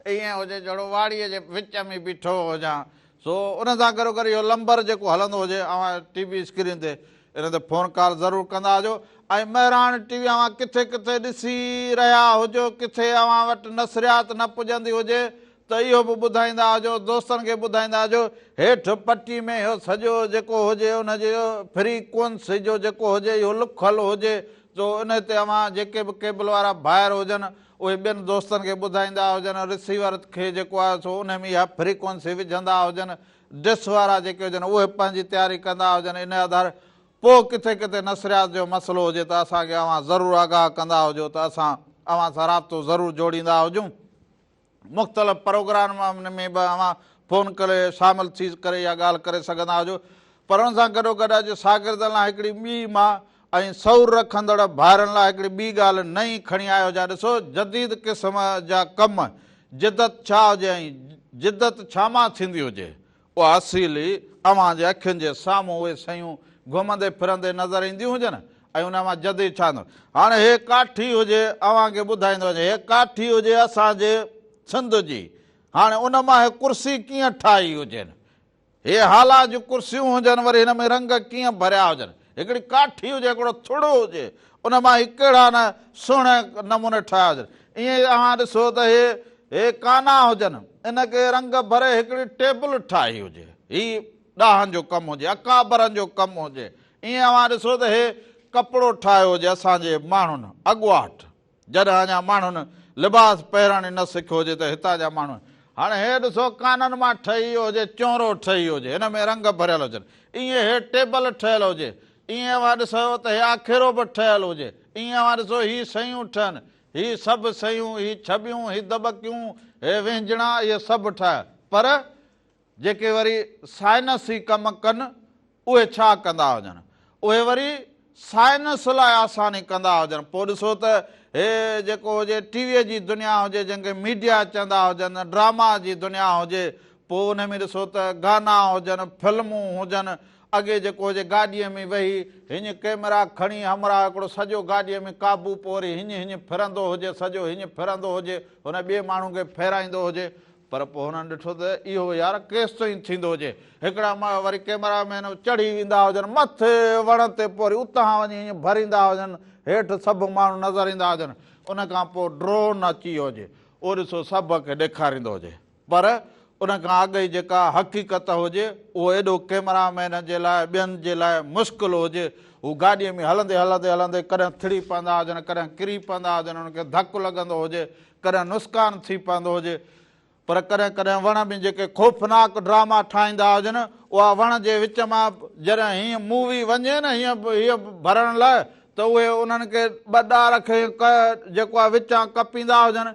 ائين هجي جهڙو واڙي جي وچ ۾ بيٺو هجان سو ان سان گڏوگڏ اهو لمبر جيڪو هلندو هجي اوهان ٽي وي اسڪرين تي ان تي فون ڪال ضرور ڪندا هجو ۽ مهراڻ ٽي وي اوهان ڪٿي ڪٿي ڏسي رهيا هجو ڪٿي اوهان وٽ نشريات نه پڄندي هجي ته اهو به ٻڌائيندا هجو دوستن کي ٻڌائيندا هجو هيٺ پٽي ۾ اهو سڄو جيڪو هجي ان جي فريڪوئنسي جو جيڪو هجي اهو لکل هجي تو ان تي اوهان جيڪي به ڪيبل وارا ڀائر هجن اهي ٻين دوستن کي ٻڌائيندا هجن، رسيور کي جيڪو آهي سو انهي ۾ اها فريڪوئنسي وجهندا هجن، ڊش وارا جيڪي هجن اهي پنهنجي تياري ڪندا هجن، انهي آڌار پوء ڪٿي ڪٿي نشريات جو مسئلو هجي ته اسان کي اوهان ضرور آگاهه ڪندا هجو ته اسان اوهان سان رابطو ضرور جوڙيندا هجون. مختلف پروگرامن ۾ به اوهان فون ڪري شامل ٿي ڪري اها ڳالهه ڪري سگهندا هجو پر ان سان گڏوگڏ اڄ شاگردن لاء هڪڙي ٻي مان ۽ شعور رکندڙ ڀائرن لاء هڪڙي ٻي ڳالهه نئين کڻي آيو هجان ڏسو جديد قسم جا ڪم جدت ڇا هجي ۽ جدت ڇا مان ٿيندي هجي اها اصيلي اوهان جي اکين جي سامهون اهي شيون گهمندي ڦرندي نظر اينديون هجن ۽ ان مان جديد ڇا ٿيندو هاڻي هي ڪاٺي هجي اوهان کي ٻڌائيندو وڃان هي ڪاٺي هجي اسان جي سنڌ جي هاڻي ان مان هي ڪرسي ڪيئن ٺاهي هجين هي هالا جون ڪرسيون هجن وري هن ۾ رنگ ڪيئن ڀريا هجن. هڪڙي ڪاٺي هجي هڪڙو ٿڙ هجي ان مان هي ڪهڙا نه سهڻي نموني ٺاهيا هجن. ائين ئي اوهان ڏسو ته هي هي ڪانا هجن ان کي رنگ ڀري هڪڙي ٽيبل ٺاهي هجي. هي ڏاهن جو ڪم هجي اڪابرن جو ڪم هجي. ائين اوهان ڏسو ته هي ڪپڙو ٺاهيو هجي اسان جي ماڻهن اڳواٽ. جڏهن اڃا ماڻهن لباس پهرڻ ئي نه سکيو هجي ته هتان جا ماڻهو هاڻي هي ڏسو ڪانن مان ٺهي ويو هجي، چونرو ٺهي ويو هجي، هن ۾ رنگ ڀريل هجن، ائين هي ٽيبل ٺهيل هجي، ائين اوهان ڏسو ته هي آکيرو به ٺهيل هجي، ائين اوهان ڏسو هي شيون ٺهن، هي سڀ شيون، هي ڇٻيون، هي دٻڪيون، هي وهنجڻا، اهي سڀ ٺاهيا پر جيڪي وري سائنسي ڪم ڪن اهي ڇا ڪندا هجن؟ اهي وري سائنس لاء آساني ڪندا هجن. پوء ڏسو ته هي جيڪو هجي ٽي ويء جي دنيا هجي جنهن کي ميڊيا چوندا هجن، ڊراما جي دنيا هجي، پوء ان ۾ ڏسو ته گانا هجن، فلمون هجن، اڳي جيڪو هجي گاڏيء ۾ ويهي هيڃ ڪئميرا کڻي همراهه هڪڙو سڄو گاڏيء ۾ قابو پوء وري هيڃ هيڃ ڦرندو هجي، سڄو هيڃ ڦرندو هجي، هن ٻئي ماڻهو کي ڦيرائيندو هجي. پر پوء هنن ڏٺو ته اهو يار ڪيستائين ٿيندو هجي. هڪڙا وري ڪئميرا مين چڙهي ويندا هجن مٿي وڻ تي پوء وري اتان وڃي هيڃ ڀريندا هجن، هيٺ سڀ ماڻهو نظر ايندا هجن. ان کان پوء ڊرون اچي ويو هجي، اهو ڏسو سڀ کي ڏيکاريندو هجي. پر ان کان اڳ ئي جيڪا حقيقت هجي، اهو ايڏو ڪئميرا مين جي لاء، ٻين جي لاء مشڪل هجي. هو گاڏيء ۾ هلندي هلندي هلندي ڪڏهن ٿڙي پوندا هجن، ڪڏهن ڪري پوندا هجن، انهن کي ڌڪ لڳندو هجي، ڪڏهن نسقان ٿي پوندو هجي. پر ڪڏهن ڪڏهن وڻ ۾ جيڪي خوفناڪ ڊراما ٺاهيندا هجن، اها وڻ جي وچ مان جڏهن هيئن مووي وڃي نه هيئن هيئن ڀرڻ لاء ته اهي انهن کي ٻه ڏار کي جيڪو آهي وچان ڪپيندا هجن،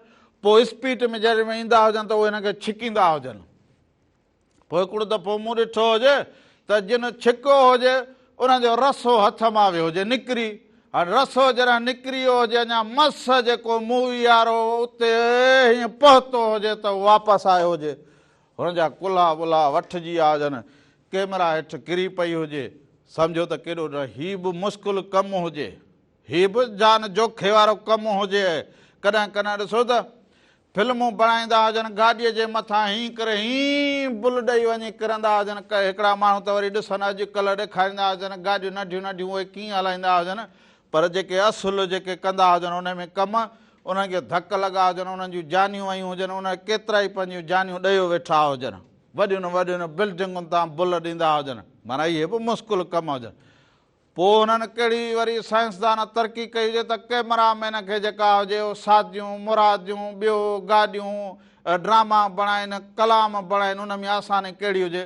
پوء اسپيڊ ۾ جڏهن ايندا هجن ته اهي هنن کي ڇڪيندا هجن. پوء هڪڙو دفعو مون ڏٺو هجي ته جن ڇڪيو هجي انهن جو رسو هٿ مان ويو هجي نڪري. هاڻي رسو جڏهن نڪري ويو هجي اڃا مس جيڪو مووي وارو اتي هيئن پهتو هجي ته هو واپس آيو هجي. هن جا ڪلها ٻلها وٺجي ويا هجن، ڪئميرا هيٺ ڪري پئي هجي. سمجهو ته ڪيڏو نه هي به مشڪل ڪم هجي. هي به جان جوکي وارو ڪم هجي. ڪڏهن ڪڏهن ڏسو ته فلمون بڻائيندا هجن، گاڏيء جي مٿان هين ڪري هين بل ڏئي وڃي ڪرندا هجن. ڪي هڪڙا ماڻهو ته وري ڏسن اڄ ڪلهه ڏيکاريندا هجن گاڏيون ننڍيون ننڍيون اهي ڪيئن هلائيندا هجن پر جيڪي اصل جيڪي ڪندا هجن انهي ۾ ڪم انهن کي ڌڪ لڳا هجن انهن جون جانيون ويون هجن انهن ڪيترائي پنهنجيون جانيون ڏيو ويٺا هجن وڏين وڏين بلڊنگن تان بل ڏيندا هجن معنيٰ اهي به مشڪل ڪم هجن. پوء انهن ڪهڙي وري سائنسدان ترقي ڪئي هجي ته ڪئميرا مين کي جيڪا هجي اهو ساديون مراديون ٻيو گاڏيون ڊراما بڻائين ڪلام بڻائين ان ۾ آساني ڪهڙي هجي.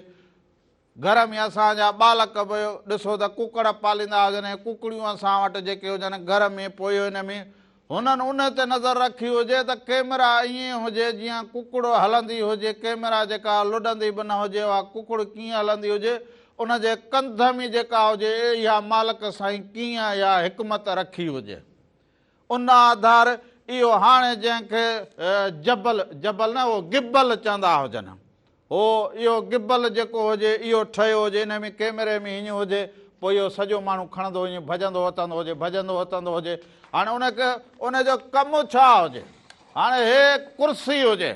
گهر ۾ اسان جا ٻالڪ به ڏسو ته ڪڪڙ پاليندا هجن ۽ ڪڪڙيون اسان وٽ جيڪي هجن گهر ۾ پوء ان ۾ هنن ان تي نظر رکي هجي ته ڪئميرا ائين هجي جيئن ڪڪڙ هلندي هجي، ڪئميرا جيڪا لڏندي به نه هجي اها ڪڪڙ ڪيئن هلندي هجي، ان جي ڪنڌ ۾ جيڪا هجي اها مالڪ سائين ڪيئن اها حڪمت رکي هجي. ان آڌار اهو هاڻي جنهن کي جبل، جبل نه اهو گبل چوندا هجن. هو اهو گبل جيڪو هجي اهو ٺهيو هجي انهي ۾ ڪئميري ۾ هيئن هجي پوء اهو سڄو ماڻهو کڻندو هيئن ڀڄندو وتندو هجي ڀڄندو وتندو هجي هاڻي ان کي ان جو ڪم ڇا هجي هاڻي هي ڪرسي هجي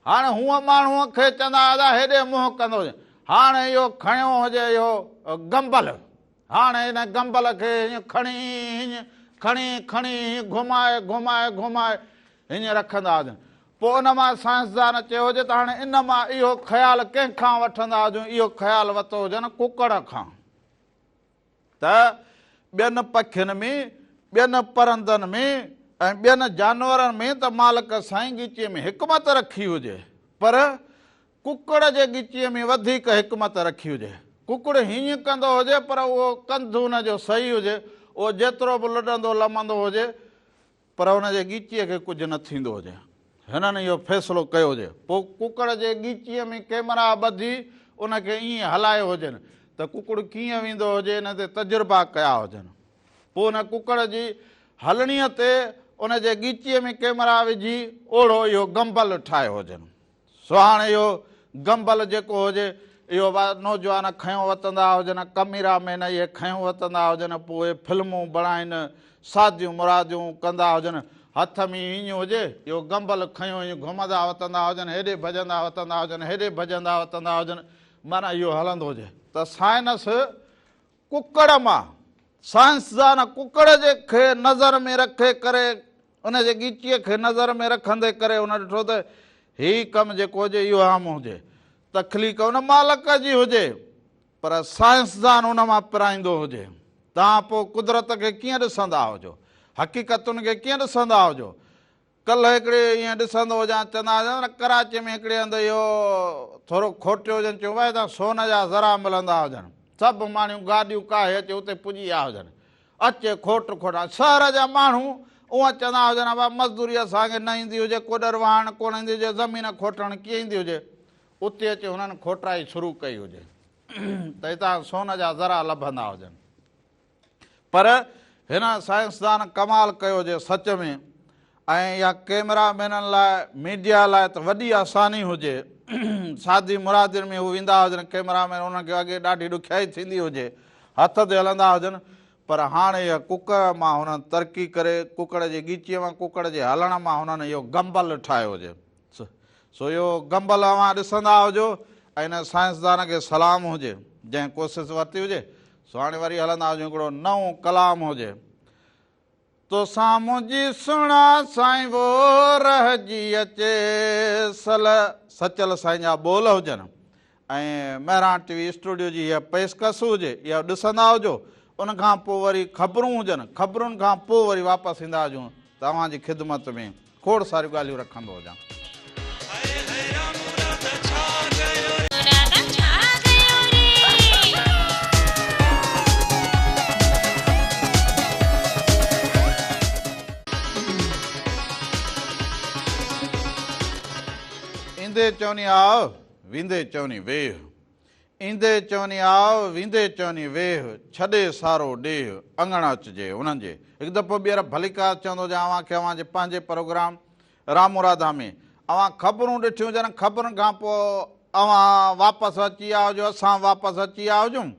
هاڻي هونء ماڻهوء کي چوندا هئا هيڏي منهن ڪندو هجي هاڻي اهو کڻيو هجي اهو گمبل هاڻي ان گمبل کي هيئن کڻي هيئن کڻي کڻي هيئن گهمائي گهمائي گهمائي هيئن رکندا هجن. پوء ان مان سائنسدان چيو هجي ته هاڻي ان مان اهو خيال ڪنهن کان وٺندا هجون؟ اهو خيال ورتو هجن ڪڪڙ کان ته ٻين پکين ۾، ٻين پرندن ۾ ۽ ٻين جانورن ۾ ته مالڪ سائين ڳچيء ۾ حڪمت رکي هجي پر ڪڪڙ جي ڳچيء ۾ وڌيڪ حڪمت رکي هجي. ڪڪڙ هيئن ڪندو هجي پر اهو ڪنڌ ان جو صحيح هجي، اهو جيترو به لڏندو لمندو هجي پر ان جي ڳچيء کي ڪجهه نه ٿيندو هجي. هنن اهو فيصلو ڪيو هجي. پوء ڪڪڙ جي ڳچيء ۾ ڪئميرا ٻڌي ان کي ائين هلايو هجن ته ڪڪڙ ڪيئن ويندو هجي ان تي تجربا ڪيا هجن. پوء ان ڪڪڙ جي هلڻيء تي ان جي ڳچيء ۾ ڪئميرا وجهي اوڙو اهو گمبل ٺاهيو هجن. سو هاڻي اهو گمبل جيڪو هجي، اهو نوجوان کنيو وتندا هجن، ڪميرا مين اهي کنيو وتندا هجن، پوء اهي فلمون بڻائين، ساديون مراديون ڪندا هجن، هٿ ۾ هينئن هجي، اهو گمبل کنيو هينئن گهمندا وتندا هجن، هيڏي ڀڄندا وتندا هجن، هيڏي ڀڄندا وتندا هجن، معنيٰ اهو هلندو هجي ته سائنس ڪڪڙ مان سائنسدان ڪڪڙ جي کي نظر ۾ رکي ڪري ان جي ڳچيء کي نظر ۾ رکندي ڪري ان ڏٺو ته هي ڪم جيڪو هجي اهو عام هجي تخليق ان مالڪ جي هجي پر سائنسدان ان مان پرائيندو هجي توهان پوء قدرت کي ڪيئن ڏسندا هجو حقيقتن کي ڪيئن ڏسندا هجو ڪلهه هڪڙي ائين ڏسندو هجان چوندا هجن نه ڪراچي ۾ هڪڙي هنڌ اهو ٿورو کوٽيو هجن چيو وائي هتان سون جا ذرا ملندا هجن سڀ ماڻهيون گاڏيون ڪاهي اچي اتي پڄي ويا هجن اچي کوٽ کوٽا شهر جا ماڻهو اونئن چوندا هجن ابا مزدوري اسان کي نه ايندي هجي ڪوڏر وهائڻ ڪونه ايندي هجي زمين کوٽڻ ڪيئن ايندي هجي اتي اچي هنن کوٽائي شروع ڪئي هجي ته هتان سون جا ذرا لڀندا هجن. پر هن سائنسدان ڪمال ڪيو جي سچ ۾ ۽ اها ڪئميرا مينن لاء ميڊيا لاء ته وڏي آساني هجي. شادي مرادين ۾ هو ويندا هجن ڪئميرا مين انهن کي اڳي ڏاڍي ڏکيائي ٿيندي هجي هٿ تي هلندا هجن پر هاڻي اها ڪڪڙ مان هنن ترقي ڪري ڪڪڙ جي ڳچيء مان ڪڪڙ جي هلڻ مان هنن اهو گمبل ٺاهيو هجي سو اهو گمبل اوهان ڏسندا هجو ۽ ان سائنسدان کي سلام هجي جنهن ڪوشش ورتي هجي سو هاڻي وري هلندا هجون هڪڙو نئون ڪلام هجي. توسان منهنجي سهڻا سائين وو رهجي اچي سل سچل سائين جا ٻول هجن ۽ مهراڻ ٽي وي اسٽوڊيو جي هيء پيشڪش هجي اها ڏسندا هجو ان کان پوء وري خبرون هجن خبرن کان پوء وري واپس ايندا هجون ته اوهان جي خدمت ۾ کوڙ ساريون ڳالهيون رکندو هجان. ايندي چوني آء، ويندي چوني ويهه. ايندي چوني آء، ويندي چوني ويهه، ڇڏي سارو ڏيهه، اڱڻ اچجي انهن جي. هڪ دفعو ٻيهر ڀليڪار چوندو هجان اوهان کي اوهان جي پنهنجي پروگرام رامو راڌا ۾. اوهان خبرون ڏٺيون هجن، خبرن کان پوء اوهان واپس اچي ويا هجو، اسان واپس اچي ويا هجون.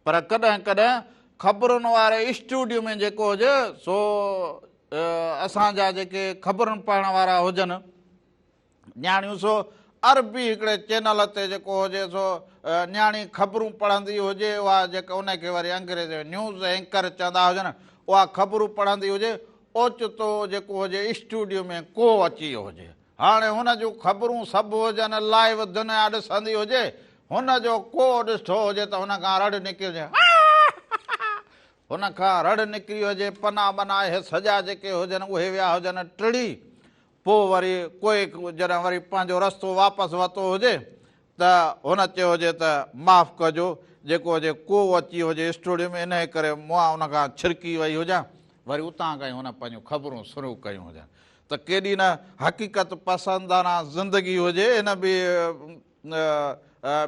پر ڪڏهن ڪڏهن خبرن واري اسٽوڊيو ۾ جيڪو هجي سو اسان جا جيڪي خبرن پڙهڻ وارا هجن، نياڻيون سو عربي هڪڙي چينل تي جيڪو هجي سو نياڻي خبرون پڙهندي هجي اها جيڪا ان کي وري انگريزي ۾ نيوز اينڪر چوندا هجن اها خبرون پڙهندي هجي اوچتو جيڪو هجي اسٽوڊيو ۾ ڪو اچي ويو هجي هاڻي هن جون خبرون سڀ هجن لائيو دنيا ڏسندي هجي هن جو ڪو ڏٺو هجي ته هن کان رڙ نڪري هجي هن کان رڙ نڪري هجي پنا ٻنا اهي سڄا جيڪي هجن اهي ويا هجن ٽڙي پوء وري ڪوئي جڏهن وري پنهنجو رستو واپس ورتو هجي ته هن چيو هجي ته معاف ڪجو جيڪو هجي ڪو اچي هجي اسٽوڊيو ۾ انهيء ڪري مان ان کان ڇرڪي وئي هجان وري اتان کان ئي هن پنهنجون خبرون شروع ڪيون هجن ته ڪيڏي نه حقيقت پسندانه زندگي هجي هن به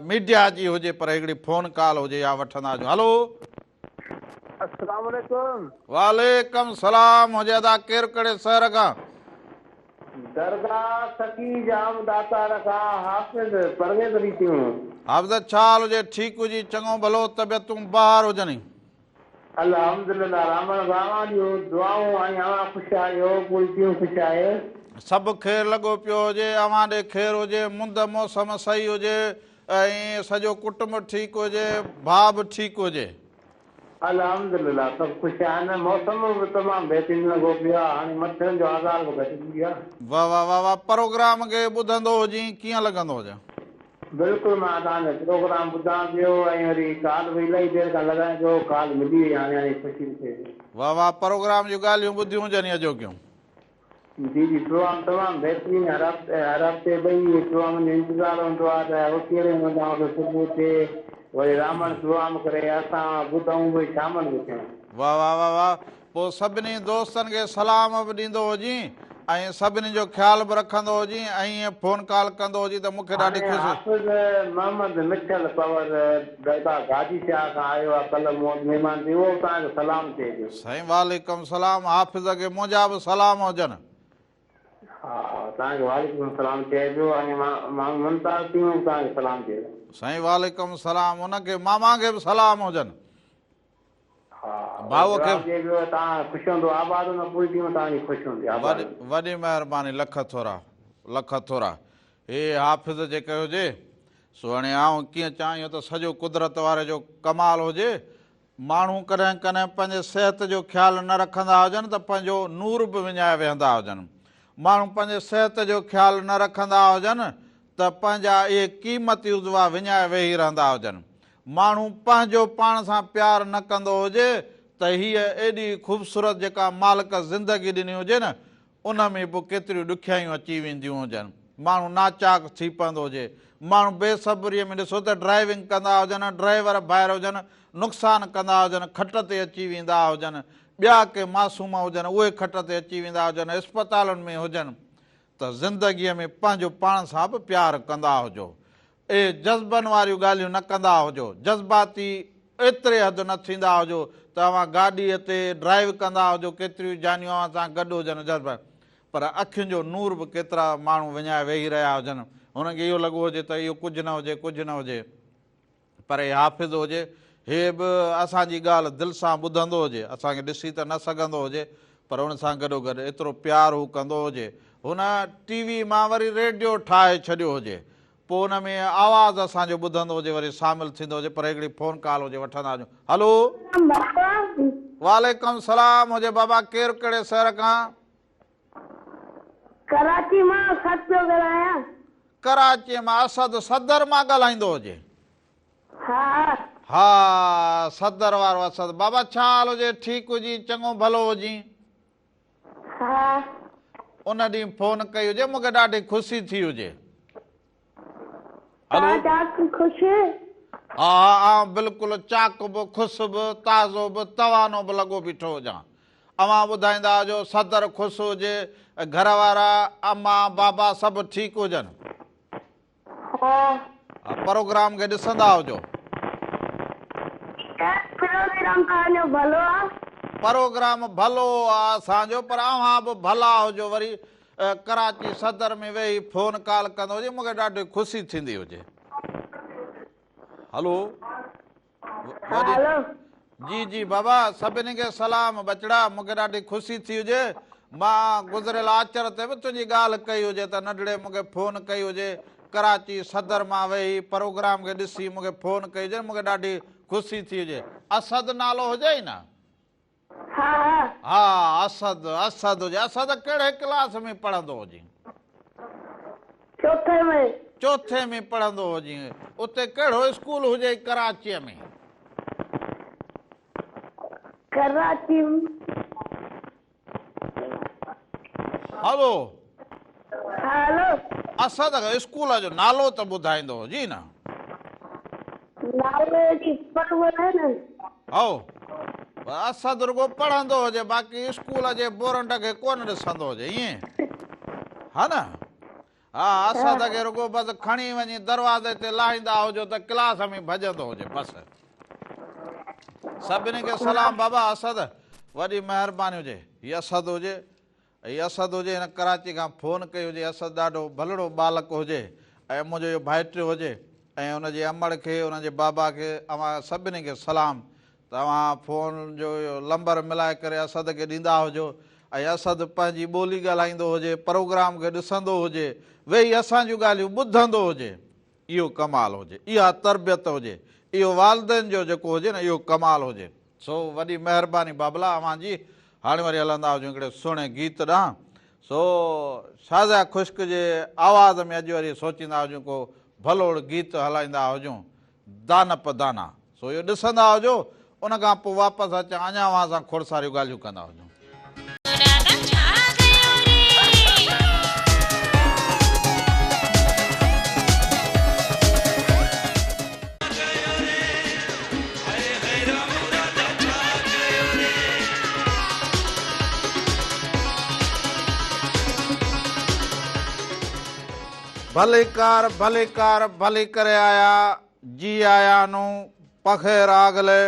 ميڊيا جي هجي پر هڪڙي فون ڪال هجي يا وٺندا هجون هلو. السلام عليڪم. وعليڪم سلام هجي ادا ڪير ڪهڙي شهر کان. درگاهه سخي ڄام ڏاتار کان حافظ پرويز علي تيون. حافظ ڇا حال هجي ٺيڪ هجي چڱو ڀلو طبيعتون بهار هجني. الحمدلله رامڻ ڀاء اوهان جون دعائون ۽ اوهان خوش آهيو پوري ٽيم خوش آهي. سڀ خير لڳو پيو هجي اوهان ڏي خير هجي مند موسم صحيح هجي ۽ سڄو ڪٽنب ٺيڪ هجي ڀاء به ٺيڪ هجي. الحمدلله سڀ خوش آهن موسم به تمام بهترين لڳو پيو آهي هاڻي مڇرن جو آزار به گهٽجي ويو آهي. واه واه واه واه پروگرام کي ٻڌندو هجين ڪيئن لڳندو هجي. بلڪل مان توهان جو پروگرام ٻڌان پيو ۽ وري ڪال به الائي دير کان لڳايان پيو ڪال ملي وئي هاڻي هاڻي خوشي به ٿئي پئي. واه واه پروگرام جون ڳالهيون ٻڌيون هجن اڄوڪيون. جي جي پروگرام تمام بهترين هر هفتي هر هفتي ٻئي پروگرامن جو انتظار هوندو آهي ته اوسيئڙي ۾ هوندو صبح ٿئي وري رامڻ پروگرام ڪري اسان ٻڌون به شامل به ٿيون. واه واه واه واه پوء سڀني دوستن کي سلام به ڏيندو هجين ۽ سڀني جو خيال به رکندو هجين ۽ ائين فون ڪال ڪندو هجين ته مون کي ڏاڍي هاڻي خوشي. حافظ محمد مٺل پنهور درگاهه گاجي شاهه کان آيو آهي ڪلهه مون وٽ مهمان ٿي اهو به توهان کي سلام چئي پيو. سائين وعليڪم سلام حافظ کي منهنجا به سلام هجن. ها توهان کي وعليڪم سلام چئي پيو ۽ مامو ممتاز تيمو به توهان کي سلام چئي پيو. سائين وعليڪم سلام ان کي ماما کي به سلام هجن. ها ڀائوء کي جواب ڏئي پيو توهان خوش هوندو آباد هوندو پوري ٽيم توهان جي خوش هوندي آباد وڏي وڏي مهرباني لک ٿورا لک ٿورا هي حافظ جيڪي هجي سو هاڻي آئون ڪيئن چوان اهو ته سڄو قدرت واري جو ڪمال هجي ماڻهو ڪڏهن ڪڏهن پنهنجي صحت جو خيال نه رکندا هجن ته پنهنجو نور به وڃائي ويهندا هجن ماڻهو پنهنجي صحت جو خيال نه رکندا هجن ته پنهنجا اهي قيمتي عضوا وڃائي ويهي رهندا هجن ماڻهو پنهنجو پاڻ سان پيار نه ڪندو هجي ته هيء ايڏي خوبصورت جيڪا مالڪ زندگي ڏني هجي نه ان ۾ به ڪيتريون ڏکيائيون اچي وينديون هجن. ماڻهو ناچاڪ ٿي پوندو هجي. ماڻهو بي صبريء ۾ ڏسو ته ڊرائيونگ ڪندا هجن، ڊرائيور ڀائر هجن، نقصان ڪندا هجن، کٽ تي اچي ويندا هجن، ٻيا ڪي معصوم هجن اهي کٽ تي اچي ويندا هجن، اسپتالن ۾ هجن ته زندگيء ۾ پنهنجو پاڻ سان به پيار ڪندا هجو. اهي جذبن واريون ڳالهيون نه ڪندا هجو، جذباتي ايتري حد نه ٿيندا هجو ته اوهان گاڏيء تي ڊرائيو ڪندا هجو، ڪيتريون جانيون اوهان سان گڏ هجن جذبا پر اکين جو نور به ڪيترا ماڻهو وڃائي ويهي رهيا هجن، هنن کي اهو لڳو هجي ته اهو ڪجهه نه هجي ڪجهه نه هجي پر هي حافظ هجي هي به اسان جي ڳالهه دل سان ٻڌندو هجي اسان کي ڏسي ته نه سگهندو هجي پر ان سان گڏوگڏ ايترو پيار هو ڪندو هجي هن ٽي وي مان وري ريڊيو ٺاهي ڇڏيو هجي پوء ان ۾ آواز اسان جو ٻڌندو هجي وري شامل ٿيندو هجي پر هڪڙي فون ڪال هجي وٺندا هجون هلو. وعليڪم سلام هجي بابا ڪير ڪهڙي شهر کان. ڪراچي مان اسد پيو ڳالهايان. ڪراچي مان اسد صدر مان ڳالهائيندو هجي. ها. ها صدر وارو اسد بابا ڇا حال هجي ٺيڪ هجين چڱو ڀلو هجين. ها. ان ڏينهن فون ڪئي هجي مونکي ڏاڍي خوشي ٿي هجي. توهان چاڪ خوش؟ ها ها آئون بلڪل چاڪ به خوش به تازو به توانو به لڳو بيٺو هجان. اوهان ٻڌائيندا هجو صدر خوش هجي گهر وارا امان بابا سڀ ٺيڪ هجن. ها. پروگرام کي ڏسندا هجو. پروگرام توهان جو ڀلو آ. پروگرام ڀلو آ اسان جو پر اوهان به ڀلا هجو وري ڪراچي صدر ۾ ويهي فون ڪال ڪندو هجي مونکي ڏاڍي خوشي ٿيندي هجي. هلو. هلو. جي جي بابا سڀني کي سلام ٻچڙا مونکي ڏاڍي خوشي ٿي هجي مان گذريل آچر تي به تنهنجي ڳالهه ڪئي هجي ته ننڍڙي مونکي فون ڪئي هجي ڪراچي صدر مان ويهي پروگرام کي ڏسي مونکي فون ڪئي هجي مونکي ڏاڍي خوشي ٿي هجي اسد نالو هجئي نه. ها ها. ها اسد اسد هجي اسد ڪهڙي ڪلاس ۾ پڙهندو هجين؟ چوٿين ۾. چوٿين ۾ پڙهندو هجين اتي ڪهڙو اسڪول هجئي ڪراچيء ۾؟ ڪراچي ۾. هلو. ها هلو. اسد اسڪول جو نالو ته ٻڌائيندو هجين نه. نالو جي پڙهبو ناهي نه. هائو اسد رڳو پڙهندو هجي باقي اسڪول جي بورنڊ کي ڪونه ڏسندو هجي ائين ها نه ها اسد کي رڳو بس کڻي وڃي دروازي تي لاهيندا هجو ته ڪلاس ۾ ڀڄندو هجي بس. سڀني کي سلام بابا اسد وڏي مهرباني هجي هي اسد هجي هي اسد هجي هن ڪراچي کان فون ڪئي هجي اسد ڏاڍو ڀلڙو ٻالڪ هجي ۽ منهنجو اهو ڀائٽيو هجي ۽ ان جي امڙ کي ان جي بابا کي اوهان سڀني کي سلام ته اوهان فون جو اهو لمبر ملائي ڪري اسد کي ڏيندا هجو ۽ اسد پنهنجي ٻولي ڳالهائيندو هجي پروگرام کي ڏسندو هجي ويهي اسان جون ڳالهيون ٻڌندو هجي اهو ڪمال هجي، اها تربيت هجي، اهو والدين جو جيڪو هجي نه اهو ڪمال هجي. سو وڏي مهرباني بابلا اوهان جي. هاڻي وري هلندا هجون هڪڙي سهڻي گيت ڏانهن. سو شازيا خشڪ جي آواز ۾ اڄ وري سوچيندا هجون ڪو ڀلوڙ گيت هلائيندا هجون دانه په دانه. سو اهو ڏسندا هجو ان کان پوء واپس اچان اڃا اوهان سان کوڙ ساريون ڳالهيون ڪندا هجون. ڀليڪار ڀليڪار ڀلي ڪري آيا. جي آيان نون پخير آغلي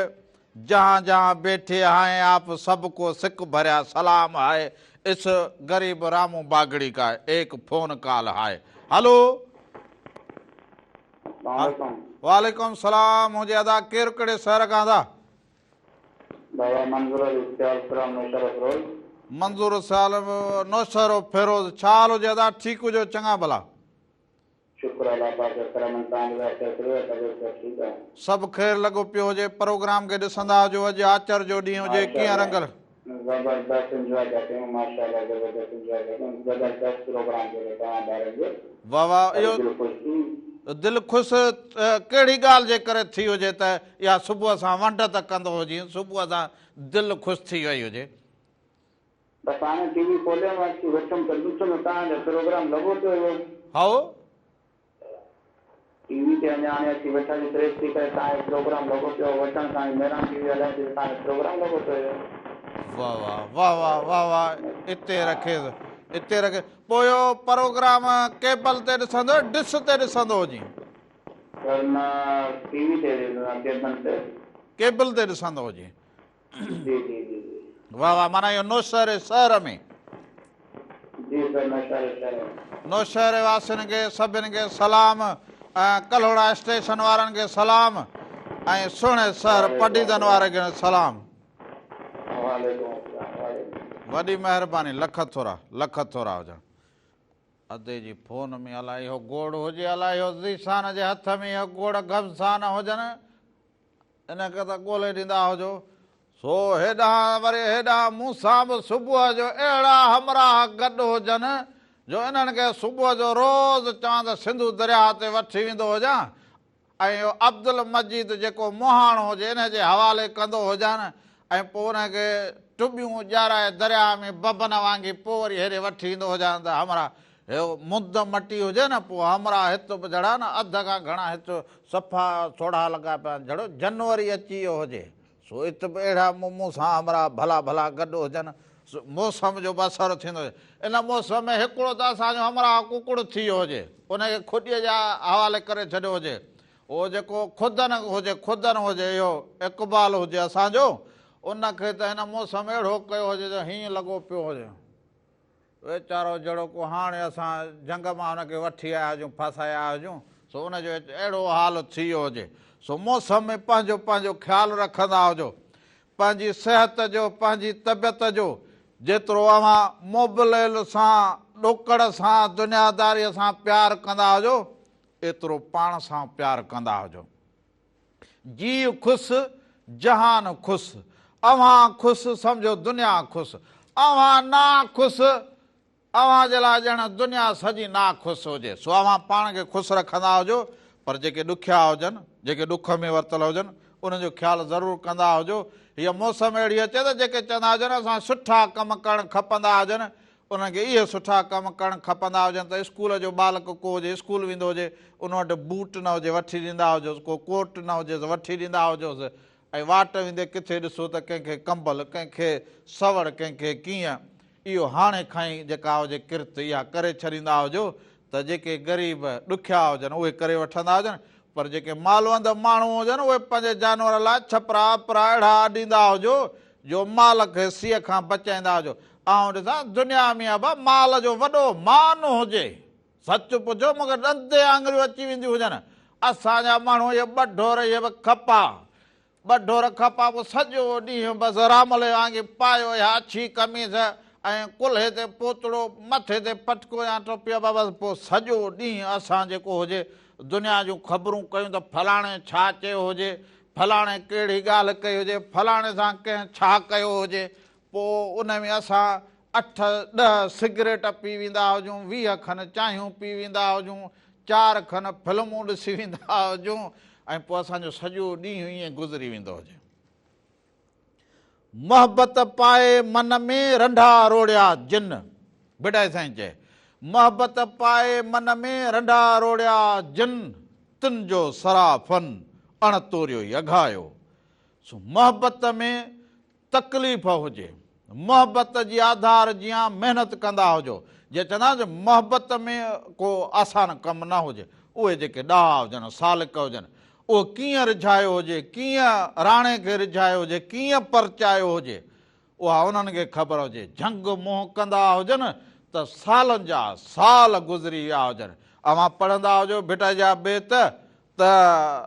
جهان جهان بيٺي هائين آپ سب ڪو سڪ ڀريا سلام هائي اس غريب رامو باگڙي ڪا ايڪ فون ڪال هائي هلو. اسلام عليڪم. وعليڪم سلام هجي ادا ڪير ڪهڙي شهر کان ادا. بابا منظور علي سيال فرام نوشهرو فيروز. منظور سيال نوشهرو فيروز ڇا حال هجي ادا ٺيڪ هجو چڱا ڀلا. شڪر الله پاڪ جي ڪرم سان ٻڌاء خير ٿيو طبيعت صحت ٺيڪ آ. سڀ خير لڳو پيو هجي پروگرام کي ڏسندا هجو اڄ آچر جو ڏينهن هجي ڪيئن رنگل. زبردست انجواء پيا ڪيون ماشاءالله زبردست انجواء پيا ڪيون زبردست پروگرام پيو هلي توهان ٻارن جو واه واه اهو دل خوش ٿي. دل خوش ڪهڙي ڳالهه جي ڪري ٿي هجي ته اها صبح سان ونڊ ته ڪندو هجين صبح سان دل خوش ٿي وئي هجي. بس هاڻي ٽي وي کوليم اچي ويٺم ته ڏٺم ته توهان جو پروگرام لڳو پيو هيو. هائو. ٽي وي تي اڃا هاڻي اچي ويٺاسين فريش ٿي ڪري توهان جو پروگرام لڳو پيو هو وٺڻ سان ئي مهراڻ ٽي وي هلائي ته توهان جو پروگرام لڳو پيو هيو. واه واه واه واه واه واه اتي رکيس اتي رکيس پوء اهو پروگرام ڪيبل تي ڏسندو ڊش تي ڏسندو هجين. سر نه ٽي وي تي ڏسندو آهيان ڪيبل تي. ڪيبل تي ڏسندو هجين. جي جي جي جي. واه واه معنيٰ اهو نوشهري شهر ۾. جي سر نوشهري شهر. نوشهري واسين کي سڀن کي سلام ۽ ڪلهوڙا اسٽيشن وارن کي سلام ۽ سهڻي شهر پڊعيدن واري کي سلام. وعليڪم السلام وعليڪم. وڏي مهرباني لک ٿورا لک ٿورا هجن. ادي جي فون ۾ الائي اهو گوڙ هجي الائي اهو ذيشان جي هٿ ۾ اهو گوڙ گهمسان هجن. ان کي ته ڳولي ڏيندا هجو. سو هيڏانهن وري هيڏانهن مون سان به صبح جو اهڙا همراهه گڏ هجن جو انهن کي صبح جو روز چوان ته سنڌو درياهه تي وٺي ويندو هجان ۽ اهو عبدالمجيد جيڪو مهاڻو هجي انهي جي حوالي ڪندو هجان ۽ پوء انهي کي ٽٻيون ڄارائي درياهه ۾ ببن وانگي پوء وري هيڏي وٺي ايندو هجان ته همراهه هيو مند مٽي هجي نه پوء همراهه هت به جھڙا نه اڌ کان گهڻا هت صفا سوڙها لڳا پيا آهن جھڙو جنوري اچي ويو هجي سو هت به اهڙا مون سان همراهه ڀلا ڀلا گڏ هجن سو موسم جو به اثر ٿيندو هجي ان موسم ۾ هڪڙو ته اسان جو همراهه ڪڪڙ ٿي ويو هجي ان کي کڏيء جي حوالي ڪري ڇڏيو هجي اهو جيڪو خدن هجي خدن هجي اهو اقبال هجي اسان جو ان کي ته هن موسم اهڙو ڪيو هجي جو هيئن لڳو پيو هجي. ويچارو جهڙو ڪو هاڻي اسان جهنگ مان هن کي وٺي آيا هجون، ڦاسائي آيا هجون، سو ان جو اهڙو حال ٿي ويو هجي. سو موسم ۾ پنهنجو پنهنجو خيال رکندا هجو. پنهنجي صحت جو، پنهنجي طبيعت جو، جيترو اوهان موبليل سان، ڏوڪڙ سان، دنياداريء سان پيار ڪندا هجو، ايترو پاڻ سان پيار ڪندا هجو. جيء خوس، جهان خوس. اوهان خوس، سمجهو دنيا خوس. اوهان ناخوس، اوهان جي لاء ڄڻ دنيا سڄي ناخوس هجي. سو اوهان پاڻ کي خوس رکندا هجو، پر جيڪي ڏکيا هجن، جيڪي ڏک ۾ ورتل هجن، انهن جو خيال ضرور ڪندا هجو. هيء موسم اهڙي اچي ته جيڪي چوندا هجن اسان سٺا ڪم ڪرڻ کپندا هجن، انهن کي اهي سٺا ڪم ڪرڻ کپندا هجن ته اسڪول جو ٻالڪ ڪو هجي اسڪول ويندو هجي ان وٽ بوٽ نه هجي وٺي ڏيندا هجوس ڪو ڪوٽ نه هجيس وٺي ڏيندا هجوس ۽ واٽ ويندي ڪٿي ڏسو ته ڪنهن کي ڪمبل ڪنهن کي سوڙ ڪنهن کي ڪيئن اهو هاڻي کان ئي جيڪا هجي ڪرت اها ڪري ڇڏيندا هجو ته جيڪي غريب ڏکيا هجن اهي ڪري وٺندا هجن پر جيڪي مالوند ماڻهو هجن اهي پنهنجي جانور لاء ڇپرا اپرا اهڙا اڏيندا هجو جو مال کي سيء کان بچائيندا هجو. آئون ڏسان دنيا ۾ ابا مال جو وڏو مان هجي. سچ پڇو مون کي ڏند تي آڱريون اچي وينديون هجن. اسان جا ماڻهو اهي ٻه ڍور اهي به کپا. ٻه ڍور کپا پوء سڄو ڏينهن بس راملي وانگي پايو اها اڇي قميص ۽ ڪلهي تي پوتڙو، مٿي تي پٽڪو يا ٽوپي ابا بس پوء سڄو ڏينهن اسان جيڪو هجي دنيا جون خبرون ڪيون ته فلاڻي ڇا چيو هجي، فلاڻي ڪهڙي ڳالهه ڪئي هجي، فلاڻي سان ڪنهن ڇا ڪيو هجي، پوء ان ۾ اسان اٺ ڏهه سگريٽ پي ويندا هجون، 20 کن چانهيون پي ويندا هجون، چار کن فلمون ڏسي ويندا هجون ۽ پوء اسان جو سڄو ڏينهن ائين گذري ويندو هجي. محبت پائي من ۾ رنڍا روڙيا جن، ڀٽائي سائين چئي، محبت پائي من ۾ رنڍا روڙيا جن، تن جو سرافن اڻ توريو ئي اگهايو. سو محبت ۾ تڪليف هجي، محبت جي آڌار جيان محنت ڪندا هجو. جيئن چوندا آهن ته محبت ۾ ڪو آسان ڪم نه هجي. اهي جيڪي ڏاها هجن، سالڪ هجن، اهو ڪيئن رجهايو هجي، ڪيئن راڻي کي رجهايو هجي، ڪيئن پرچايو هجي، اها انهن کي خبر هجي. جهنگ منهن ڪندا هجن ته سالن جا سال گذري ويا هجن. اوهان پڙهندا هجو ڀٽائي جا بيت ته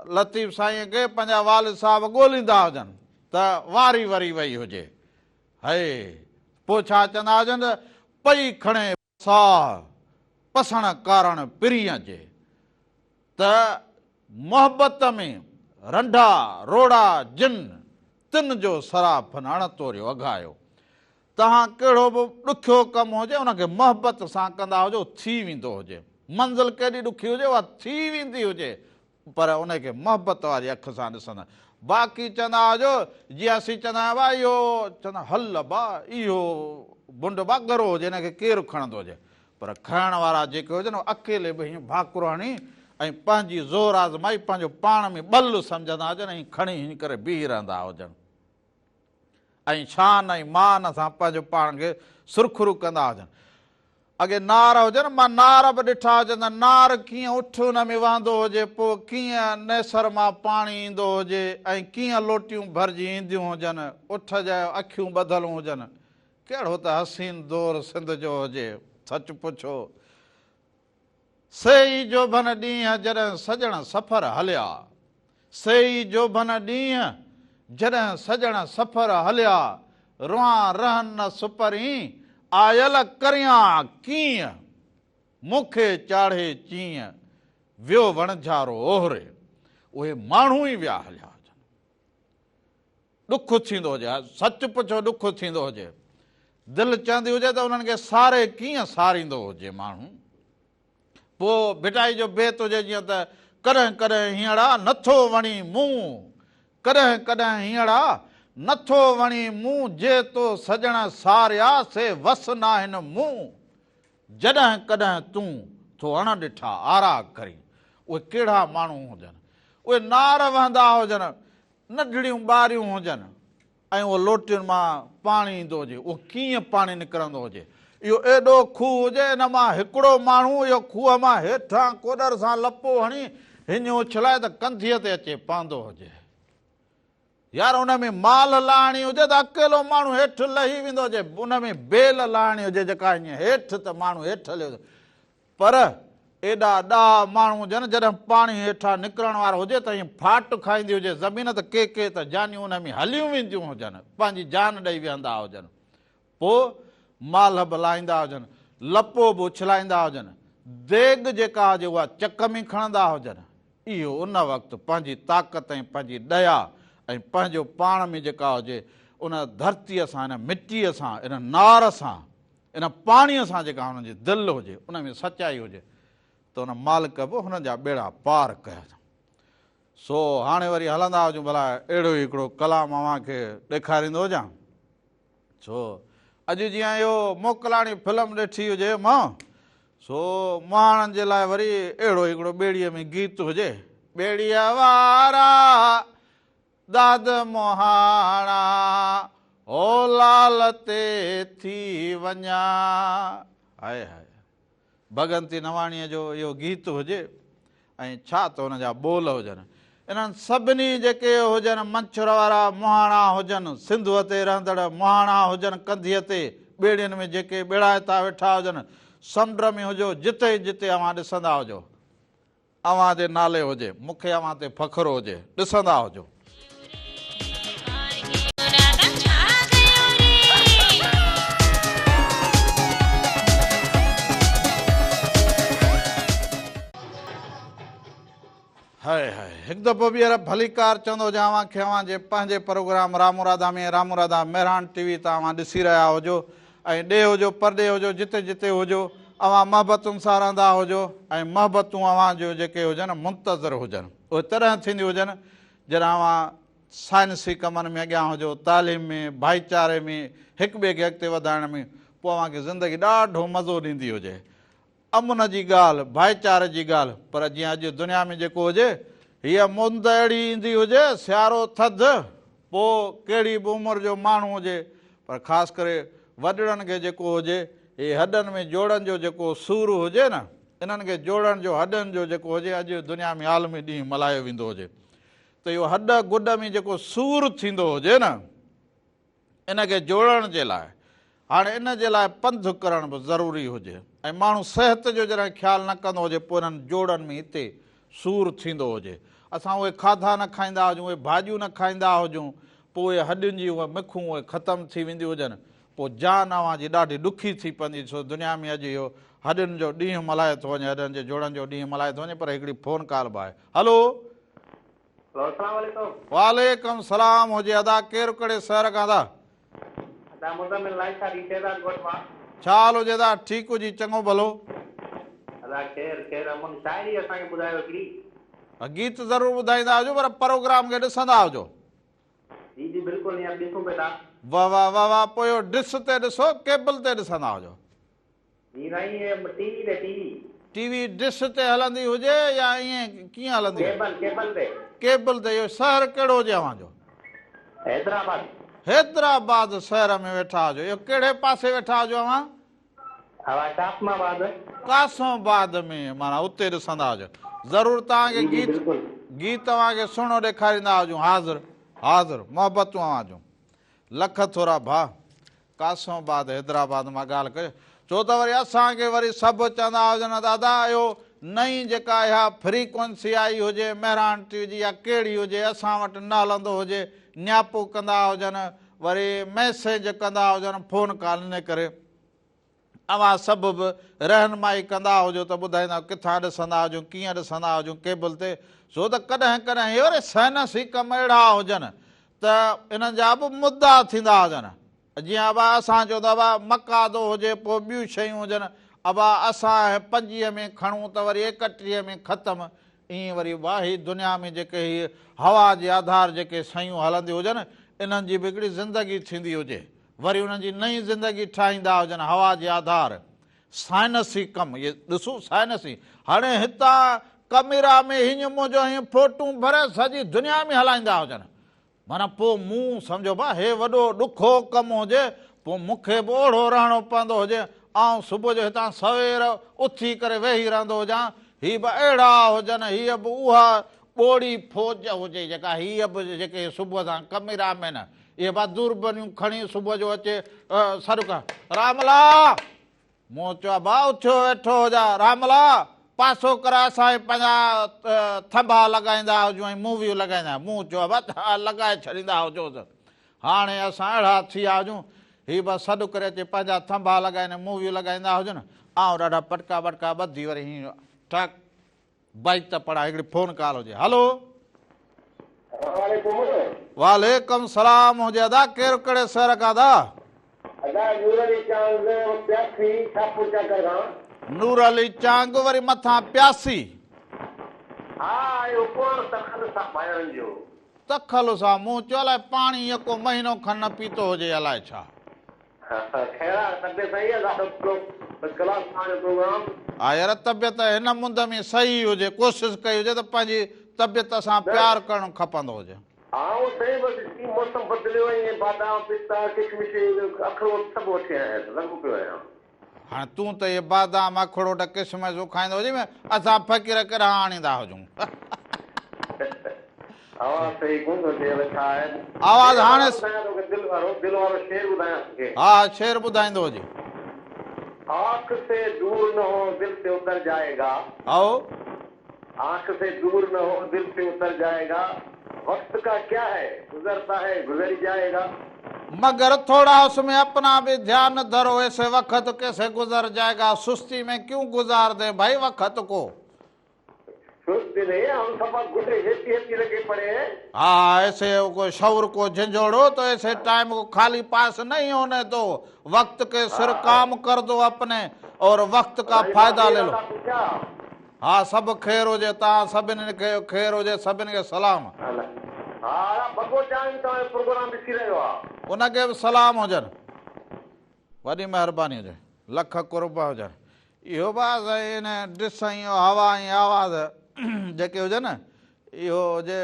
لطيف سائينء کي پنهنجا والد صاحب ڳوليندا هجن ته واري وري وئي هجي. هي! پوء ڇا چوندا هجن ته پئي کڻي ساهه پسڻ ڪارڻ پرينء جي ته محبت ۾ رنڍا روڙا جن تن جو سراڦن اڻ توريو اگهايو. توهان ڪهڙو به ڏکيو ڪم هجي ان کي محبت سان ڪندا هجو ٿي ويندو هجي. منزل ڪيڏي ڏکي هجي اها ٿي ويندي هجي پر ان کي محبت واري اک سان ڏسندا. باقي چوندا هجو جيئن اسين چوندا آهيون ابا اهو چوندا هل ابا اهو بنڊ ابا ڳرو هجي ان کي ڪير کڻندو هجي پر کڻڻ وارا جيڪي هجن اهي اڪيلي به هيئن ڀاڪر هڻي ۽ پنهنجي زور آزمائي پنهنجو پاڻ ۾ ٻل سمجهندا هجن ۽ کڻي هيئن ڪري بيهي رهندا هجن. ۽ شان ۽ مان سان پنهنجو پاڻ کي سرخرو ڪندا هجن. اڳي نار هجن، مان نار به ڏٺا هجن ته نار ڪيئن اٺ ان ۾ وهندو هجي، پوء ڪيئن نيسر مان پاڻي ايندو هجي ۽ ڪيئن لوٽيون ڀرجي اينديون هجن، اٺ جا اکيون ٻڌل هجن. ڪهڙو ته حسين دور سنڌ جو هجي. سچ پڇو سي ئي جوڀن ڏينهن جڏهن سڄڻ سفر هليا، سي ئي جوڀن ڏينهن جڏهن سڄڻ سفر هليا، روئان رهن نه سپرين، آيل ڪريان ڪيئن، مون کي چاڙهي چيئن، ويو وڻجارو اوهري. اهي ماڻهو ئي ويا هليا هجن. ڏک ٿيندو هجي، سچ پڇو ڏک ٿيندو هجي، دل چوندي هجي ته انهن کي ساري ڪيئن ساريندو هجي ماڻهو. پوء ڀٽائي جو بيت هجي جيئن ته ڪڏهن ڪڏهن هينئڙا نٿو وڻي مون، ڪڏهن ڪڏهن هينئڙا نٿو وڻي مون، جي تو سڄڻ ساريا سي وس ناهن مون، جڏهن ڪڏهن تون ٿو اڻ ڏٺا آرا ڪرين. اهي ڪهڙا ماڻهو هجن، اهي نار وهندا هجن، ننڍڙيون ٻاريون هجن ۽ اهو لوٽين مان پاڻي ايندو هجي، اهو ڪيئن پاڻي نڪرندو هجي. اهو ايڏو کوهه هجي، ان مان هڪڙو ماڻهو اهو کوهه مان هيٺان ڪوڏر سان لپو هڻي هڃ اڇلائي ته ڪنڌيء تي اچي پوندو هجي. يار ان ۾ مالهه لاهڻي هجي ته اڪيلو ماڻهو هيٺ لهي ويندو هجي، ان ۾ بيل لاهڻي هجي جيڪا هڃ هيٺ ته ماڻهو هيٺ هليو ويندو. پر ايڏا ڏاها ماڻهو هجن، جڏهن پاڻي هيٺان نڪرڻ وارو هجي ته ائين ڦاٽ کائيندي هجي زمين ته ڪي ڪي ته جانيون ان ۾ هليون وينديون هجن، پنهنجي جان ڏئي ويهندا هجن. پوء مالهه به لاهيندا هجن، لپو به اڇلائيندا هجن، ديڳ جيڪا هجي اها چڪ ۾ کڻندا هجن. اهو ان وقت پنهنجي طاقت ۽ پنهنجي ڏيا ۽ پنهنجو پاڻ ۾ جيڪا هجي ان ڌرتيء سان، ان مٽيء سان، ان نار سان، ان پاڻيء سان جيڪا هنن جي دل هجي، ان ۾ سچائي هجي ته ان مالڪ به هنن جا ٻيڙا پار ڪيا. سو هاڻي وري هلندا هجون ڀلا اهڙو ئي هڪڙو ڪلام اوهان کي ڏيکاريندو هجان. سو اڄ جيئن اهو موڪلاڻي فلم ڏٺي هجي مان، سو مهاڻن جي لاء وري اهڙو هڪڙو ٻيڙيء ۾ گيت هجي. ٻيڙيء وارا داد مهاڻا هو لال تي ٿي وڃان. هاء هاء ڀڳنتي نواڻيء جو اهو گيت هجي ۽ ڇا ته ان جا ٻول هجن. انهن سڀني جيڪي هجن منڇر وارا مهاڻا هجن، سنڌوء تي رهندڙ مهاڻا هجن، ڪنڌيء تي ٻيڙين ۾ جيڪي ٻيڙائتا ويٺا هجن، سمنڊ ۾ هجو، جتي جتي اوهان ڏسندا هجو. اوهان جي نالي هجي. مون کي اوهان تي فخر هجي. ڏسندا هجو. هاء هاء هڪ دفعو ٻيهر ڀليڪار چوندو هجان اوهان کي اوهان جي پنهنجي پروگرام رامو راڌا ۾ رامو راڌا مهراڻ ٽي وي تان اوهان ڏسي رهيا هجو ۽ ڏيهه هجو پرڏيهه هجو جتي جتي هجو اوهان محبتن سان رهندا هجو ۽ محبتون اوهان جون جيڪي هجن منتظر هجن اهي تڏهن ٿينديون هجن جڏهن اوهان سائنسي ڪمن ۾ اڳيان هجو تعليم ۾ ڀائيچاري ۾ هڪ ٻئي کي اڳتي وڌائڻ ۾ پوء اوهان کي زندگي ڏاڍو مزو ڏيندي هجي امن جي ڳالهه، ڀائيچاري جي ڳالهه، پر جيئن اڄ دنيا ۾ جيڪو هجي، هيء مند اهڙي ايندي هجي، سيارو ٿڌ، پوء ڪهڙي به عمر جو ماڻهو هجي، پر خاص ڪري وڏڙن کي جيڪو هجي، هي هڏن ۾ جوڙن جو جيڪو سور هجي نه، انهن کي جوڙڻ جو هڏن جو جيڪو هجي، اڄ دنيا ۾ عالمي ڏينهن ملهايو ويندو هجي ته اهو هڏ گڏ ۾ جيڪو سور ٿيندو هجي نه، ان کي جوڙڻ جي لاء هاڻي ان جي لاء پنڌ ڪرڻ به ضروري هجي ۽ ماڻهو صحت جو جڏهن خيال نه ڪندو هجي پوء انهن جوڙن ۾ هتي سور ٿيندو هجي اسان اهي کاڌا نه کائيندا هجون اهي ڀاڄيون نه کائيندا هجون پوء اهي هڏين جي اهي مکون اهي ختم ٿي وينديون هجن پوء جان اوهان جي ڏاڍي ڏکي ٿي پوندي ڇو دنيا ۾ اڄ اهو هڏين جو ڏينهن ملهايو ٿو وڃي هڏن جي جوڙن جو ڏينهن ملهايو ٿو وڃي پر هڪڙي فون ڪال به آهي هلو هلو اسلام عليڪم. وعليڪم سلام هجي ادا ڪير ڪهڙي شهر کان ادا. ادا مزمل لاشاري شهزاد ڳوٺ مان. ڇا حال هجي ادا ٺيڪ هجي چڱو ڀلو. ادا خير خير امن شاعري اسان کي ٻڌايو هڪڙي. گيت ضرور ٻڌائيندا هجو پر پروگرام کي ڏسندا هجو. جي جي بلڪل هينئر ڏسون پئي ٿا. واه واه واه واه پوء اهو ڊش تي ڏسو ڪيبل تي ڏسندا هجو. جي سائين اهي ٽي وي تي ٽي وي. ٽي وي ڊش تي هلندي هجي يا ائين ڪيئن هلندي هجي؟ ڪيبل ڪيبل تي. ڪيبل تي اهو شهر ڪهڙو هجي اوهان جو؟ حيدرآباد. حيدرآباد شهر ۾ ويٺا هجو اهو ڪهڙي پاسي ويٺا هجو اوهان؟ اوهان قاسم آباد. قاسم آباد ۾ معنيٰ اتي ڏسندا هجو ضرور توهان کي جي جي گيت بلڪل. گيت اوهان کي سهڻو ڏيکاريندا هجون حاضر حاضر محبتون اوهان جون. لک ٿورا ڀاء. قاسم آباد حيدرآباد مان ڳالهه ڪيو ڇو ته وري اسان کي وري سڀ چوندا هجن ته ادا اهو نئين جيڪا اها فريڪوئنسي آئي هجي مهراڻ ٽي وي جي يا ڪهڙي هجي اسان وٽ نه هلندو هجي نياپو ڪندا هجن وري ميسيج ڪندا هجن فون ڪال ان ڪري اوهان سڀ به رهنمائي ڪندا هجو ته ٻڌائيندا ڪٿان ڏسندا هجون ڪيئن ڏسندا هجون ڪيبل تي ڇو ته ڪڏهن ڪڏهن هي وري سائنسي ڪم اهڙا هجن ته انهن جا به مدعا ٿيندا هجن جيئن ابا اسان چئون ته ابا مقادو هجي پوء ٻيون شيون هجن ابا اسان 25 ۾ کڻون ته وري 31 ۾ ختم ائين وري ابا هي دنيا ۾ جيڪي هي هوا جي آڌار جيڪي شيون هلنديون هجن انهن جي به هڪڙي زندگي ٿيندي هجي وري انهن جي نئين زندگي ٺاهيندا هجن هوا جي آڌار سائنسي ڪم اهي ڏسو سائنسي هاڻي هتان ڪميرا ۾ هيئن منهنجو هيئن فوٽون ڀري سڄي دنيا ۾ هلائيندا هجن معنيٰ پوء مون سمجهيو ڀا هي وڏو ڏکو ڪم هجي، پوء مون کي به اوڙهو رهڻو پوندو هجي، آئون صبح جو هتان سوير اٿي ڪري ويهي رهندو هجان، هي به اهڙا هجن، هيء به اها ٻوڙي فوج هجي جيڪا هيء به جيڪي صبح سان ڪميرا مين اهي به دوربنيون کڻي صبح جو اچي سڏ ڪن، راملا! مون چيو ابا اٿيو ويٺو هجان راملا پاسو ڪر اسان به پنهنجا ٿنڀا لڳائيندا هجون ۽ موويون لڳائيندا مون چيو ابا توهان لڳائي ڇڏيندا هجوس هاڻي اسان اهڙا ٿي ويا هجون هي بس سڏ ڪري اچي پنهنجا ٿنڀا لڳائين ۽ موويون لڳائيندا هجن آئون ڏاڍا پٽڪا ٻٽڪا ٻڌي وري هيئن ٺڪ بائيڪ ته پڙا هڪڙي فون ڪال هجي هلو. سلام عليڪم. وعليڪم سلام هجي ادا ڪير ڪهڙي شهر کان ادا. ادا نور علي چانگ پياسي شاهپور چاڪر کان. نور علي چانگ وري مٿان پياسي. ها اهو پراڻو تخلص آ ڀائرن جو. تخلص آ مون چيو الائي پاڻي يڪو مهينو کن نه پيتو هجي الائي ڇا. خير آ طبيعت صحيح آ ڏاڍو ڀلو فرسٽ ڪلاس توهان جو پروگرام. ها يار طبيعت هن مند ۾ صحيح هجي ڪوشش ڪئي هجي ته پنهنجي طبيعت سان پيار ڪرڻ کپندو هجي. آئون سائين بس جيئن موسم بدليو ائين بادام پستا ڪشمش اکروٽ سڀ وٺي آيس لڳو پيو آهيان. هاڻي تون ته اهي بادام اکروٽ ڪشمشون کائيندو هجين اسان فقير ڪيڏانهن آڻيندا هجون. آواز صحيح ڪونه ٿو اچي الائي ڇا آهي. آواز هاڻي. ٻڌايان توکي دل وارو دل وارو شعر ٻڌايان توکي. ها ها شعر ٻڌائيندو هجي. آنک سي دور نه هو دل سي اتر جائي گا. هائو. آنک سي دور نه هو دل سي اتر جائي گا وقت ڪا ڪيا هي گذرتا هي گذر هي جائي گا. مگر ٿوڙا اس ۾ اپنا ڀي ڌيان ڌرو ايسي وقت ڪيسي گذر جائي گا سستي ۾ ڪيون گذار the ڀائي وقت ڪو. سستي نهين هم صفا گڊ هيتي هيتي لگي پڙي هين. ها ها ايسي ڪو شعور ڪو جهنجهوڙو تو ايسي ٽائيم ڪو خالي پاس نهين هوني دو وقت ڪي سر ڪام ڪر دو اپني اور وقت ڪا فائده لي لو. ها سڀ خير هجي توهان سڀني کي خير هجي سڀني کي سلام. ها ادا بگو چانگ توهان جو پروگرام ڏسي رهيو آ. ان کي به سلام هجن. وڏي مهرباني هجي. لک قرب هجن. اهو به سائين ان ڊس ۽ اهو هوا ۽ آواز جيڪي هجن اهو هجي.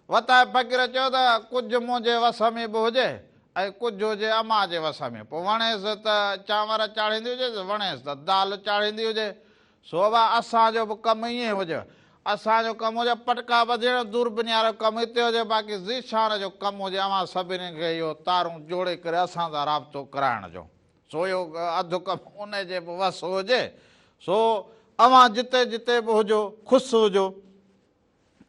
وتائي فقير چيو ته ڪجهه منهنجي وس ۾ به هجي ۽ ڪجهه هجي امان جي وس ۾ پوء وڻيس ته چانور چاڙهيندي هجيس وڻيس ته دال چاڙهيندي هجي. سو به اسان جو به ڪم ائين ئي هجي. اسان جو ڪم هجي پٽڪا ٻڌڻ، دوربين وارو ڪم هتي هجي، باقي ذيشان جو ڪم هجي اوهان سڀني کي اهو تارون جوڙي ڪري اسان سان رابطو ڪرائڻ جو. سو اهو اڌ ڪم ان جي به وس هجي. سو اوهان جتي جتي به هجو خوش هجو.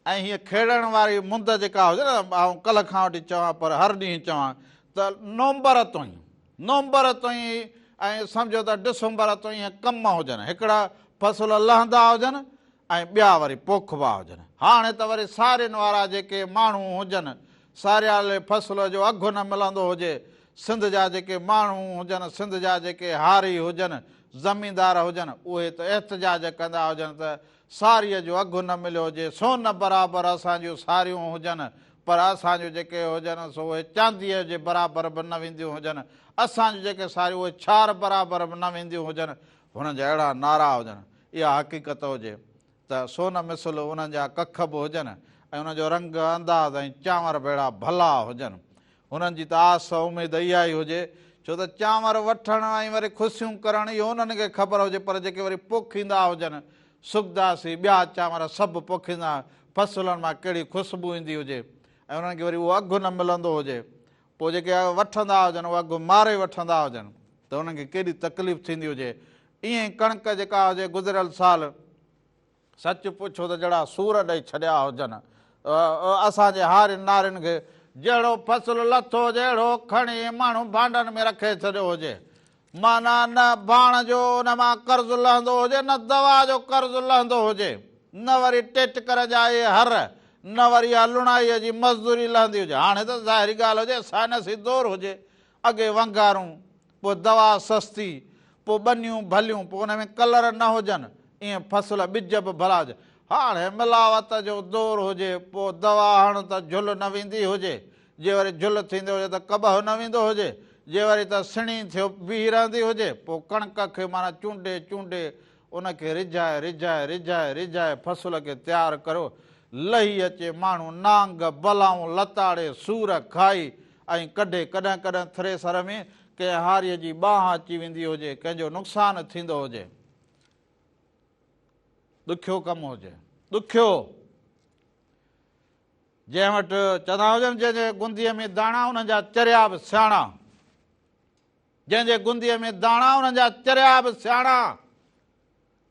۽ هيء کيڙڻ واري مند جيڪا هجي نه، آئون ڪلهه کان وٺي چوان پر هر ڏينهن چوان ته نومبر تائين، نومبر تائين ۽ سمجهو ته ڊسمبر تائين اهي ڪم هجن، هڪڙا فصل لهندا هجن ۽ ٻيا وري پوکبا هجن. هاڻي ته وري سارين وارا جيڪي ماڻهو هجن، ساريالي فصل جو اگهه نه ملندو هجي، سنڌ جا جيڪي ماڻهو هجن، سنڌ جا جيڪي هاري هجن، زميندار هجن، اهي ته احتجاج ڪندا هجن ته ساريء جو اگهه نه مليو هجي، سون برابر اسان جون ساريون هجن، پر اسان جون جيڪي هجن سو اهي چانديء جي برابر به نه وينديون هجن، اسان جون جيڪي ساريون اهي ڇار برابر به نه وينديون هجن، هنن جا اهڙا نعرا هجن، اها حقيقت هجي ته سون مثل انهن جا ڪک به هجن ۽ انهن جو رنگ انداز ۽ چانور به اهڙا ڀلا هجن. هنن جي ته آس اميد اها ئي هجي، ڇو ته چانور وٺڻ ۽ وري خوشيون ڪرڻ اهو انهن کي خبر هجي پر جيڪي وري پوکيندا هجن سڳداسي ٻيا چانور سڀ پوکيندا فصلن مان ڪهڙي خوشبو ايندي هجي ۽ انهن کي وري اهو اگهه نه ملندو هجي پوء جيڪي وٺندا هجن اهو اگهه ماري وٺندا هجن. ته انهن کي ڪيڏي تڪليف ٿيندي هجي. ائين ئي ڪڻڪ جيڪا هجي گذريل سال سچ پڇو ته جهڙا سور ڏئي ڇڏيا هجن اسان جي هارين نارين کي، جهڙو فصل لٿو هجي اهڙو کڻي ماڻهو ڀانڊن ۾ رکي ڇڏيو هجي. معنيٰ نه ڀاڻ جو ان مان قرض لهندو هجي نه دوا جو قرض لهندو هجي، نه وري ٽيٽڪر جا اهي هر، نه وري اها لڻائيء جي مزدوري لهندي هجي. هاڻي ته ظاهري ڳالهه هجي سائنسي دور هجي، اڳي ونگارون، پوء دوا سستي، پوء ٻنيون ڀليون، پوء ان ۾ ڪلر نه هجن، ائين فصل ٻج به ڀلا هجن. هاڻي ملاوت جو دور هجي، پوء دوا هڻ ته جهل نه ويندي هجي، جي وري جهل ٿيندي هجي ته ڪٻهه نه ويندو هجي، جي وري ته سڻي ٿيو بيهي رهندي هجي، پوء ڪڻڪ کي معنيٰ چونڊي چونڊي ان کي رجهائي رجهائي رجهائي رجهائي فصل کي تيار ڪريو، لهي اچي ماڻهو نانگ بلائون لتاڙي سور کائي ۽ ڪڍي، ڪڏهن ڪڏهن ٿريسر ۾ ڪنهن هاريء جي ٻانهن اچي ويندي هجي، ڪنهن جو نقصان ٿيندو هجي. ڏکيو ڪم هجي، ڏکيو. جنهن وٽ چوندا هجن جنهن جي گنديء ۾ داڻا انهن جا چريا به سياڻا. جنهن جي گنديء ۾ داڻا انهن جا چريا به سياڻا.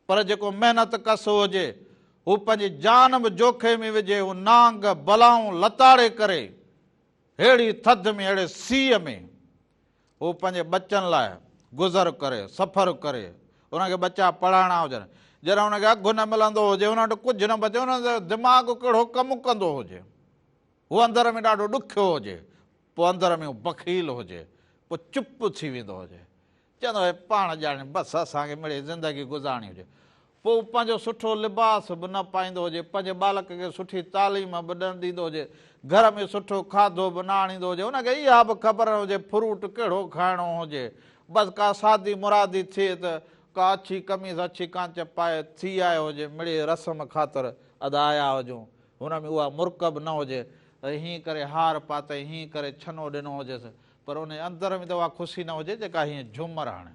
پر جيڪو محنت ڪس هجي، هو پنهنجي جان به جوکي ۾ وجهي، هو نانگ بلائون لتاڙي ڪري، ههڙي ٿڌ ۾ ههڙي سيء ۾ هو پنهنجي ٻچن لاء گذر ڪري، سفر ڪري، ان کي ٻچا پڙهائڻا هجن، جڏهن ان کي اگهه نه ملندو هجي، ان وٽ ڪجهه نه بچي، ان جو دماغ ڪهڙو ڪم ڪندو هجي، هو اندر ۾ ڏاڍو ڏکيو هجي، پوء اندر ۾ هو بخيل هجي، پوء چپ ٿي ويندو هجي، چوندو هجي پاڻ ڄاڻي بس اسان کي مڙئي زندگي گذارڻي هجي. پوء هو پنهنجو سٺو لباس به نه پائيندو هجي، پنهنجي ٻالڪ کي سٺي تعليم به نه ڏيندو هجي، گهر ۾ سٺو کاڌو به نه آڻيندو هجي، هن کي اها به خبر نه هجي فروٽ ڪهڙو کائڻو هجي، بس ڪا شادي مرادي ٿئي ته ڪا اڇي قميص اڇي ڪانچ پائي ٿي آيو هجي، مڙئي رسم خاطر ادا آيا هجون، هن ۾ اها مرڪ به نه هجي ته هيئن ڪري هار پاتئين، هيئن ڪري ڇنو ڏنو هجيس، پر ان جي اندر ۾ ته اها خوشي نه هجي جيڪا هيئن جهومر هڻي.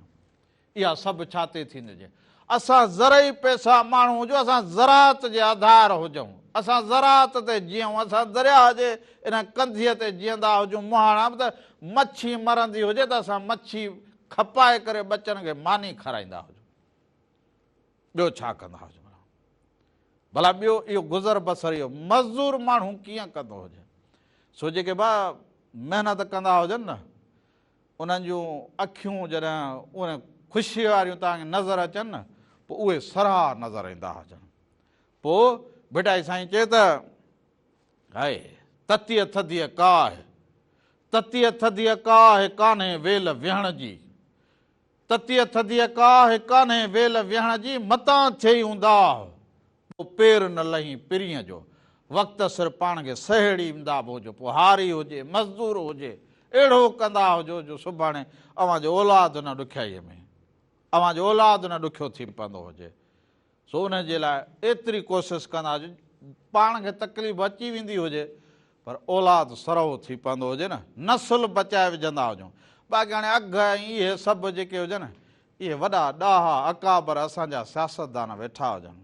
اها سڀ ڇا تي ٿيندي هجي؟ اسان زرعي پيسا ماڻهو هجون، اسان زراعت جي آڌار هجون، اسان زراعت تي جيئون، اسان درياهه جي ان ڪنڌيء تي جيئندا هجون، مهاڻا به ته مڇي مرندي هجي ته اسان مڇي کپائي ڪري ٻچن کي ماني کارائيندا هجون. ٻيو ڇا ڪندا هجون ڀلا؟ ڀلا ٻيو اهو گذر بسر اهو مزدور ماڻهو ڪيئن ڪندو هجي؟ سو جيڪي با محنت ڪندا هجن نه انهن جون اکيون جڏهن ان خوشيء واريون توهان کي نظر اچن نه پوء اهي سرها نظر ايندا هجن. پوء ڀٽائي سائين چئي ته هاء تتيء ٿڌيء ڪاهه، تتيء ٿڌيء ڪاهه ڪانهي ويل ويهڻ جي، تتيء ٿڌيء ڪاهه ڪانهي ويل ويهڻ جي، متان ٿئي اونداهه، پوء پير نه لهين پرينء جو. وقت سر پاڻ کي سهيڙي ايندا به هجو، پوء هاري هجي، مزدور هجي، اهڙو ڪندا هجو جو سڀاڻي اوهان جو اولاد نه ڏکيائيء ۾، اوهان جو اولاد نه ڏکيو ٿي پوندو هجي. سو ان جي لاء ايتري ڪوشش ڪندا هجو، پاڻ کي تڪليف اچي ويندي هجي پر اولاد سرهو ٿي پوندو هجي نه، نسل بچائي وجهندا هجون. باقي هاڻي اگهه ۽ اهي سڀ جيڪي هجن، اهي وڏا ڏاها اڪابر اسان جا سياستدان ويٺا هجن،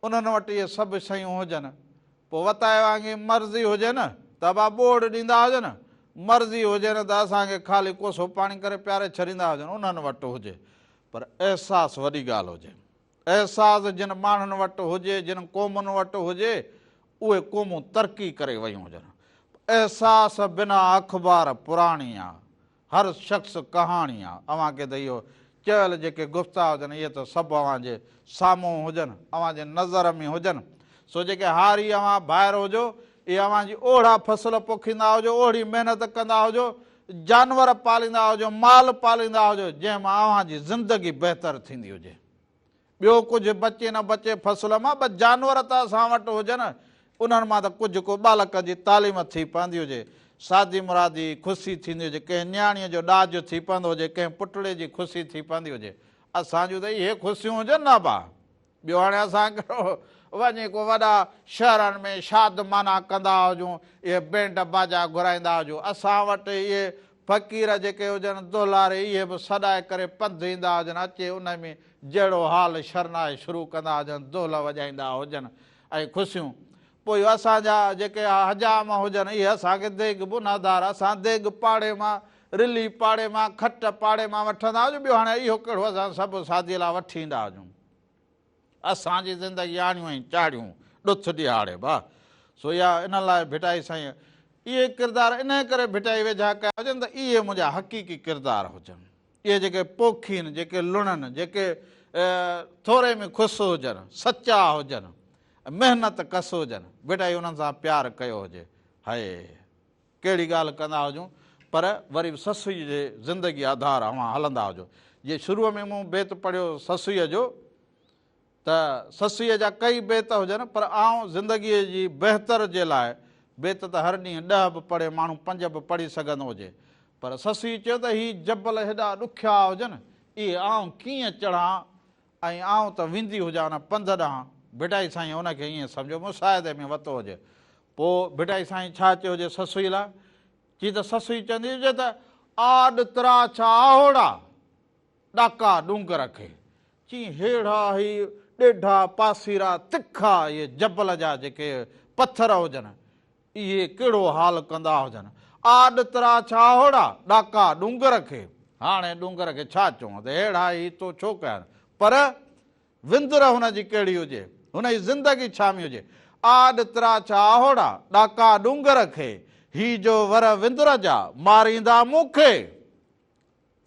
انهن وٽ اهي سڀ شيون هجن، پوء وتائي وانگي مرضي هجي نه ته ابا ٻوڙ ڏيندا هجن، مرضي هجي نه ته اسان کي خالي ڪوسو پاڻي ڪري پياري ڇڏيندا هجن، انهن وٽ هجي پر احساس وڏي ڳالهه هجي. احساس جن ماڻهن وٽ هجي، جن قومن وٽ هجي، اهي قومون ترقي ڪري ويون هجن. احساس بنا اخبار پراڻي آ، هر شخص ڪهاڻي آ. اوهان کي ته اهو چيل جيڪي گفتا هجن، اهي ته سڀ اوهان جي سامهون هجن، اوهان جي نظر ۾ هجن. سو جيڪي هاري اوهان ڀائر هجو، اهي اوهان جي اوهڙا فصل پوکيندا هجو، اوهڙي محنت ڪندا هجو، جانور پاليندا هجو، مال پاليندا هجو، جنهن مان اوهان جي زندگي بهتر ٿيندي هجي. ٻيو ڪجهه بچي نه بچي فصل مان، ٻه جانور ته اسان وٽ هجن، انهن مان ته ڪجهه ڪو ٻالڪن جي تعليم ٿي پوندي هجي، شادي مرادي خوشي ٿيندي هجي، ڪنهن نياڻيء جو ڏاج ٿي پوندو هجي، ڪنهن پٽڙي جي خوشي ٿي پوندي هجي. اسان جون ته اهي خوشيون هجن نه ابا. ٻيو هاڻي اسان ڪهڙو وڃي ڪو وڏا شهرن ۾ شادمانا ڪندا هجون، اهي بينڊ باجا گهرائيندا هجون. اسان وٽ اهي فقير جيڪي هجن دهلاري اهي به سڏائي ڪري پنڌ ايندا هجن، اچي ان ۾ جهڙو حال شرنائي شروع ڪندا هجن، دهل وڄائيندا هجن ۽ خوشيون. پوء اسان جا جيڪي حجام هجن اهي اسان کي ديڳ به نه ڌار، اسان ديڳ پاڙي مان رلي پاڙي مان، کٽ پاڙي مان وٺندا هجون، ٻيو هاڻي اهو ڪهڙو اسان سڀ شاديء لاء وٺي ايندا هجون. اسان جي زندگي آڻيون ۽ چاڙهيون، ڏٿ ڏهاڙي به. سو اها ان لاء ڀٽائي سائينء اهي ڪردار انهيء ڪري ڀٽائي ويجها ڪيا هجن ته اهي منهنجا حقيقي ڪردار هجن. اهي جيڪي پوکين، جيڪي لڻن، جيڪي ٿوري ۾ خوش هجن، سچا هجن، محنت ڪس هجن، ڀٽائي انهن سان پيار ڪيو هجي. هيء ڪهڙي ڳالهه ڪندا هجون، پر وري به سسئيء جي زندگيء آڌار اوهان هلندا هجو. جيئن شروع ۾ مون بيت پڙهيو سسئيء جو، ته سسئيء جا ڪئي بيت هجن، پر آئون زندگيء جي بهتر جي لاء بيت ته هر ڏينهن ڏهه به پڙهي ماڻهو پنج به پڙهي سگهندو هجي، پر سسئي چيو ته هي جبل هيڏا ڏکيا هجن، اهي آئون ڪيئن چڙهان ۽ آئون ته ويندي هجان ان پنڌ ڏانهن، ڀٽائي سائين ان کي ائين سمجهيو مشاهدي ۾ وتو هجي. پوء ڀٽائي سائين ڇا چيو هجي سسئي لاء؟ چي ته سسئي چوندي هجي ته آڏ تراڇا آهوڙا، ڏاڪا ڏونگر کي. چي هيڙها هي ڏيڍا پاسيرا تکا اهي جبل جا جيڪي پٿر هجن، اهي ڪهڙو حال ڪندا هجن. آڏ تراڇا آهوڙا، ڏاڪا ڏونگر کي. هاڻي ڏونگر کي ڇا چوان ته ههڙا هي تو ڇو ڪيا آهن. پر وندر هن جي ڪهڙي هجي، هن جي زندگي ڇا ۾ هجي. آڏ تراڇا آهوڙا، ڏاڪا ڏونگر کي. هي جو ور وندر جا، ماريندا مون کي.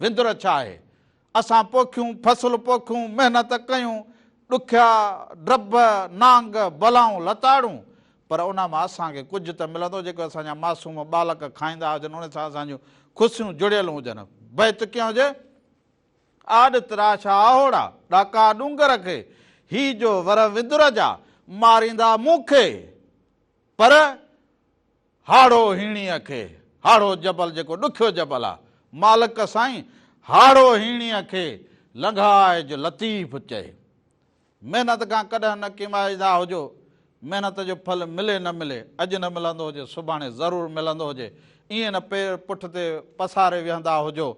وندر ڇا آهي؟ اسان پوکيون، فصل پوکيون، محنت ڪيون، ڏکيا ڊڀ، نانگ، بلائون لتاڙون، پر ان مان اسان کي ڪجهه ته ملندو جيڪو اسان جا معصوم ٻالڪ کائيندا هجن، ان سان اسان جون خوشيون جڙيل هجن. بيت ڪيئن هجي؟ آڏ تراشا آهوڙا، ڏاڪا ڏونگر کي، هي جو ور وندر جا، ماريندا مون کي. پر هاڙهو هيڻيء کي، هاڙهو جبل جيڪو ڏکيو جبل آ، مالڪ سائين هاڙهو هيڻيء کي لنگهائج لطيف چئي. محنت کان ڪڏهن نه ڪيمائيندا هجو، محنت جو ڦل ملي نه ملي، اڄ نه ملندو هجي سڀاڻي ضرور ملندو هجي، ائين نه پير پٺ تي پساري ويهندا هجو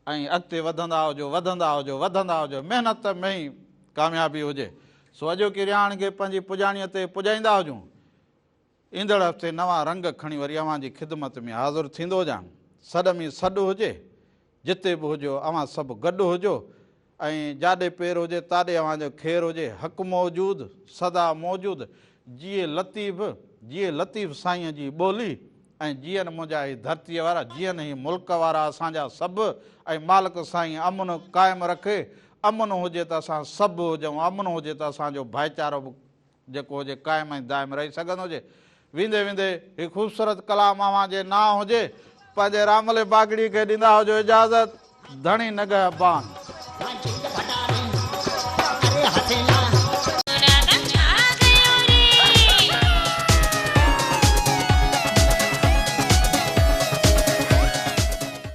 ۽ اڳتي وڌندا هجو، وڌندا هجو، وڌندا هجو، محنت ۾ ئي ڪاميابي هجي. سو اڄوڪي رهاڻ کي پنهنجي پڄاڻيء تي پڄائيندا هجون. ايندڙ هفتي نوان رنگ کڻي وري اوهان جي خدمت ۾ حاضر ٿيندو هجان. سڏ ۾ سڏ هجي، جتي به هجو اوهان سڀ گڏ هجو ۽ جاڏي پير هجي تاڏي اوهان جو خير هجي. حق موجود، سدا موجود. جيئي لطيف، جيئي لطيف سائينء جي ٻولي ۽ جيئن منهنجا هي ڌرتيء وارا، جيئن هي ملڪ وارا اسان جا سڀ ۽ مالڪ سائين امن قائم رکي. امن هجي ته اسان سڀ هجون، امن هجي ته اسان جو ڀائيچارو به جيڪو هجي قائم ۽ دائم رهي سگهندو هجي. ويندي ويندي هي خوبصورت ڪلام اوهان جي نانء هجي. پنهنجي راملي باگڙي کي ڏيندا هجو اجازت. ڌڻي نگهبان.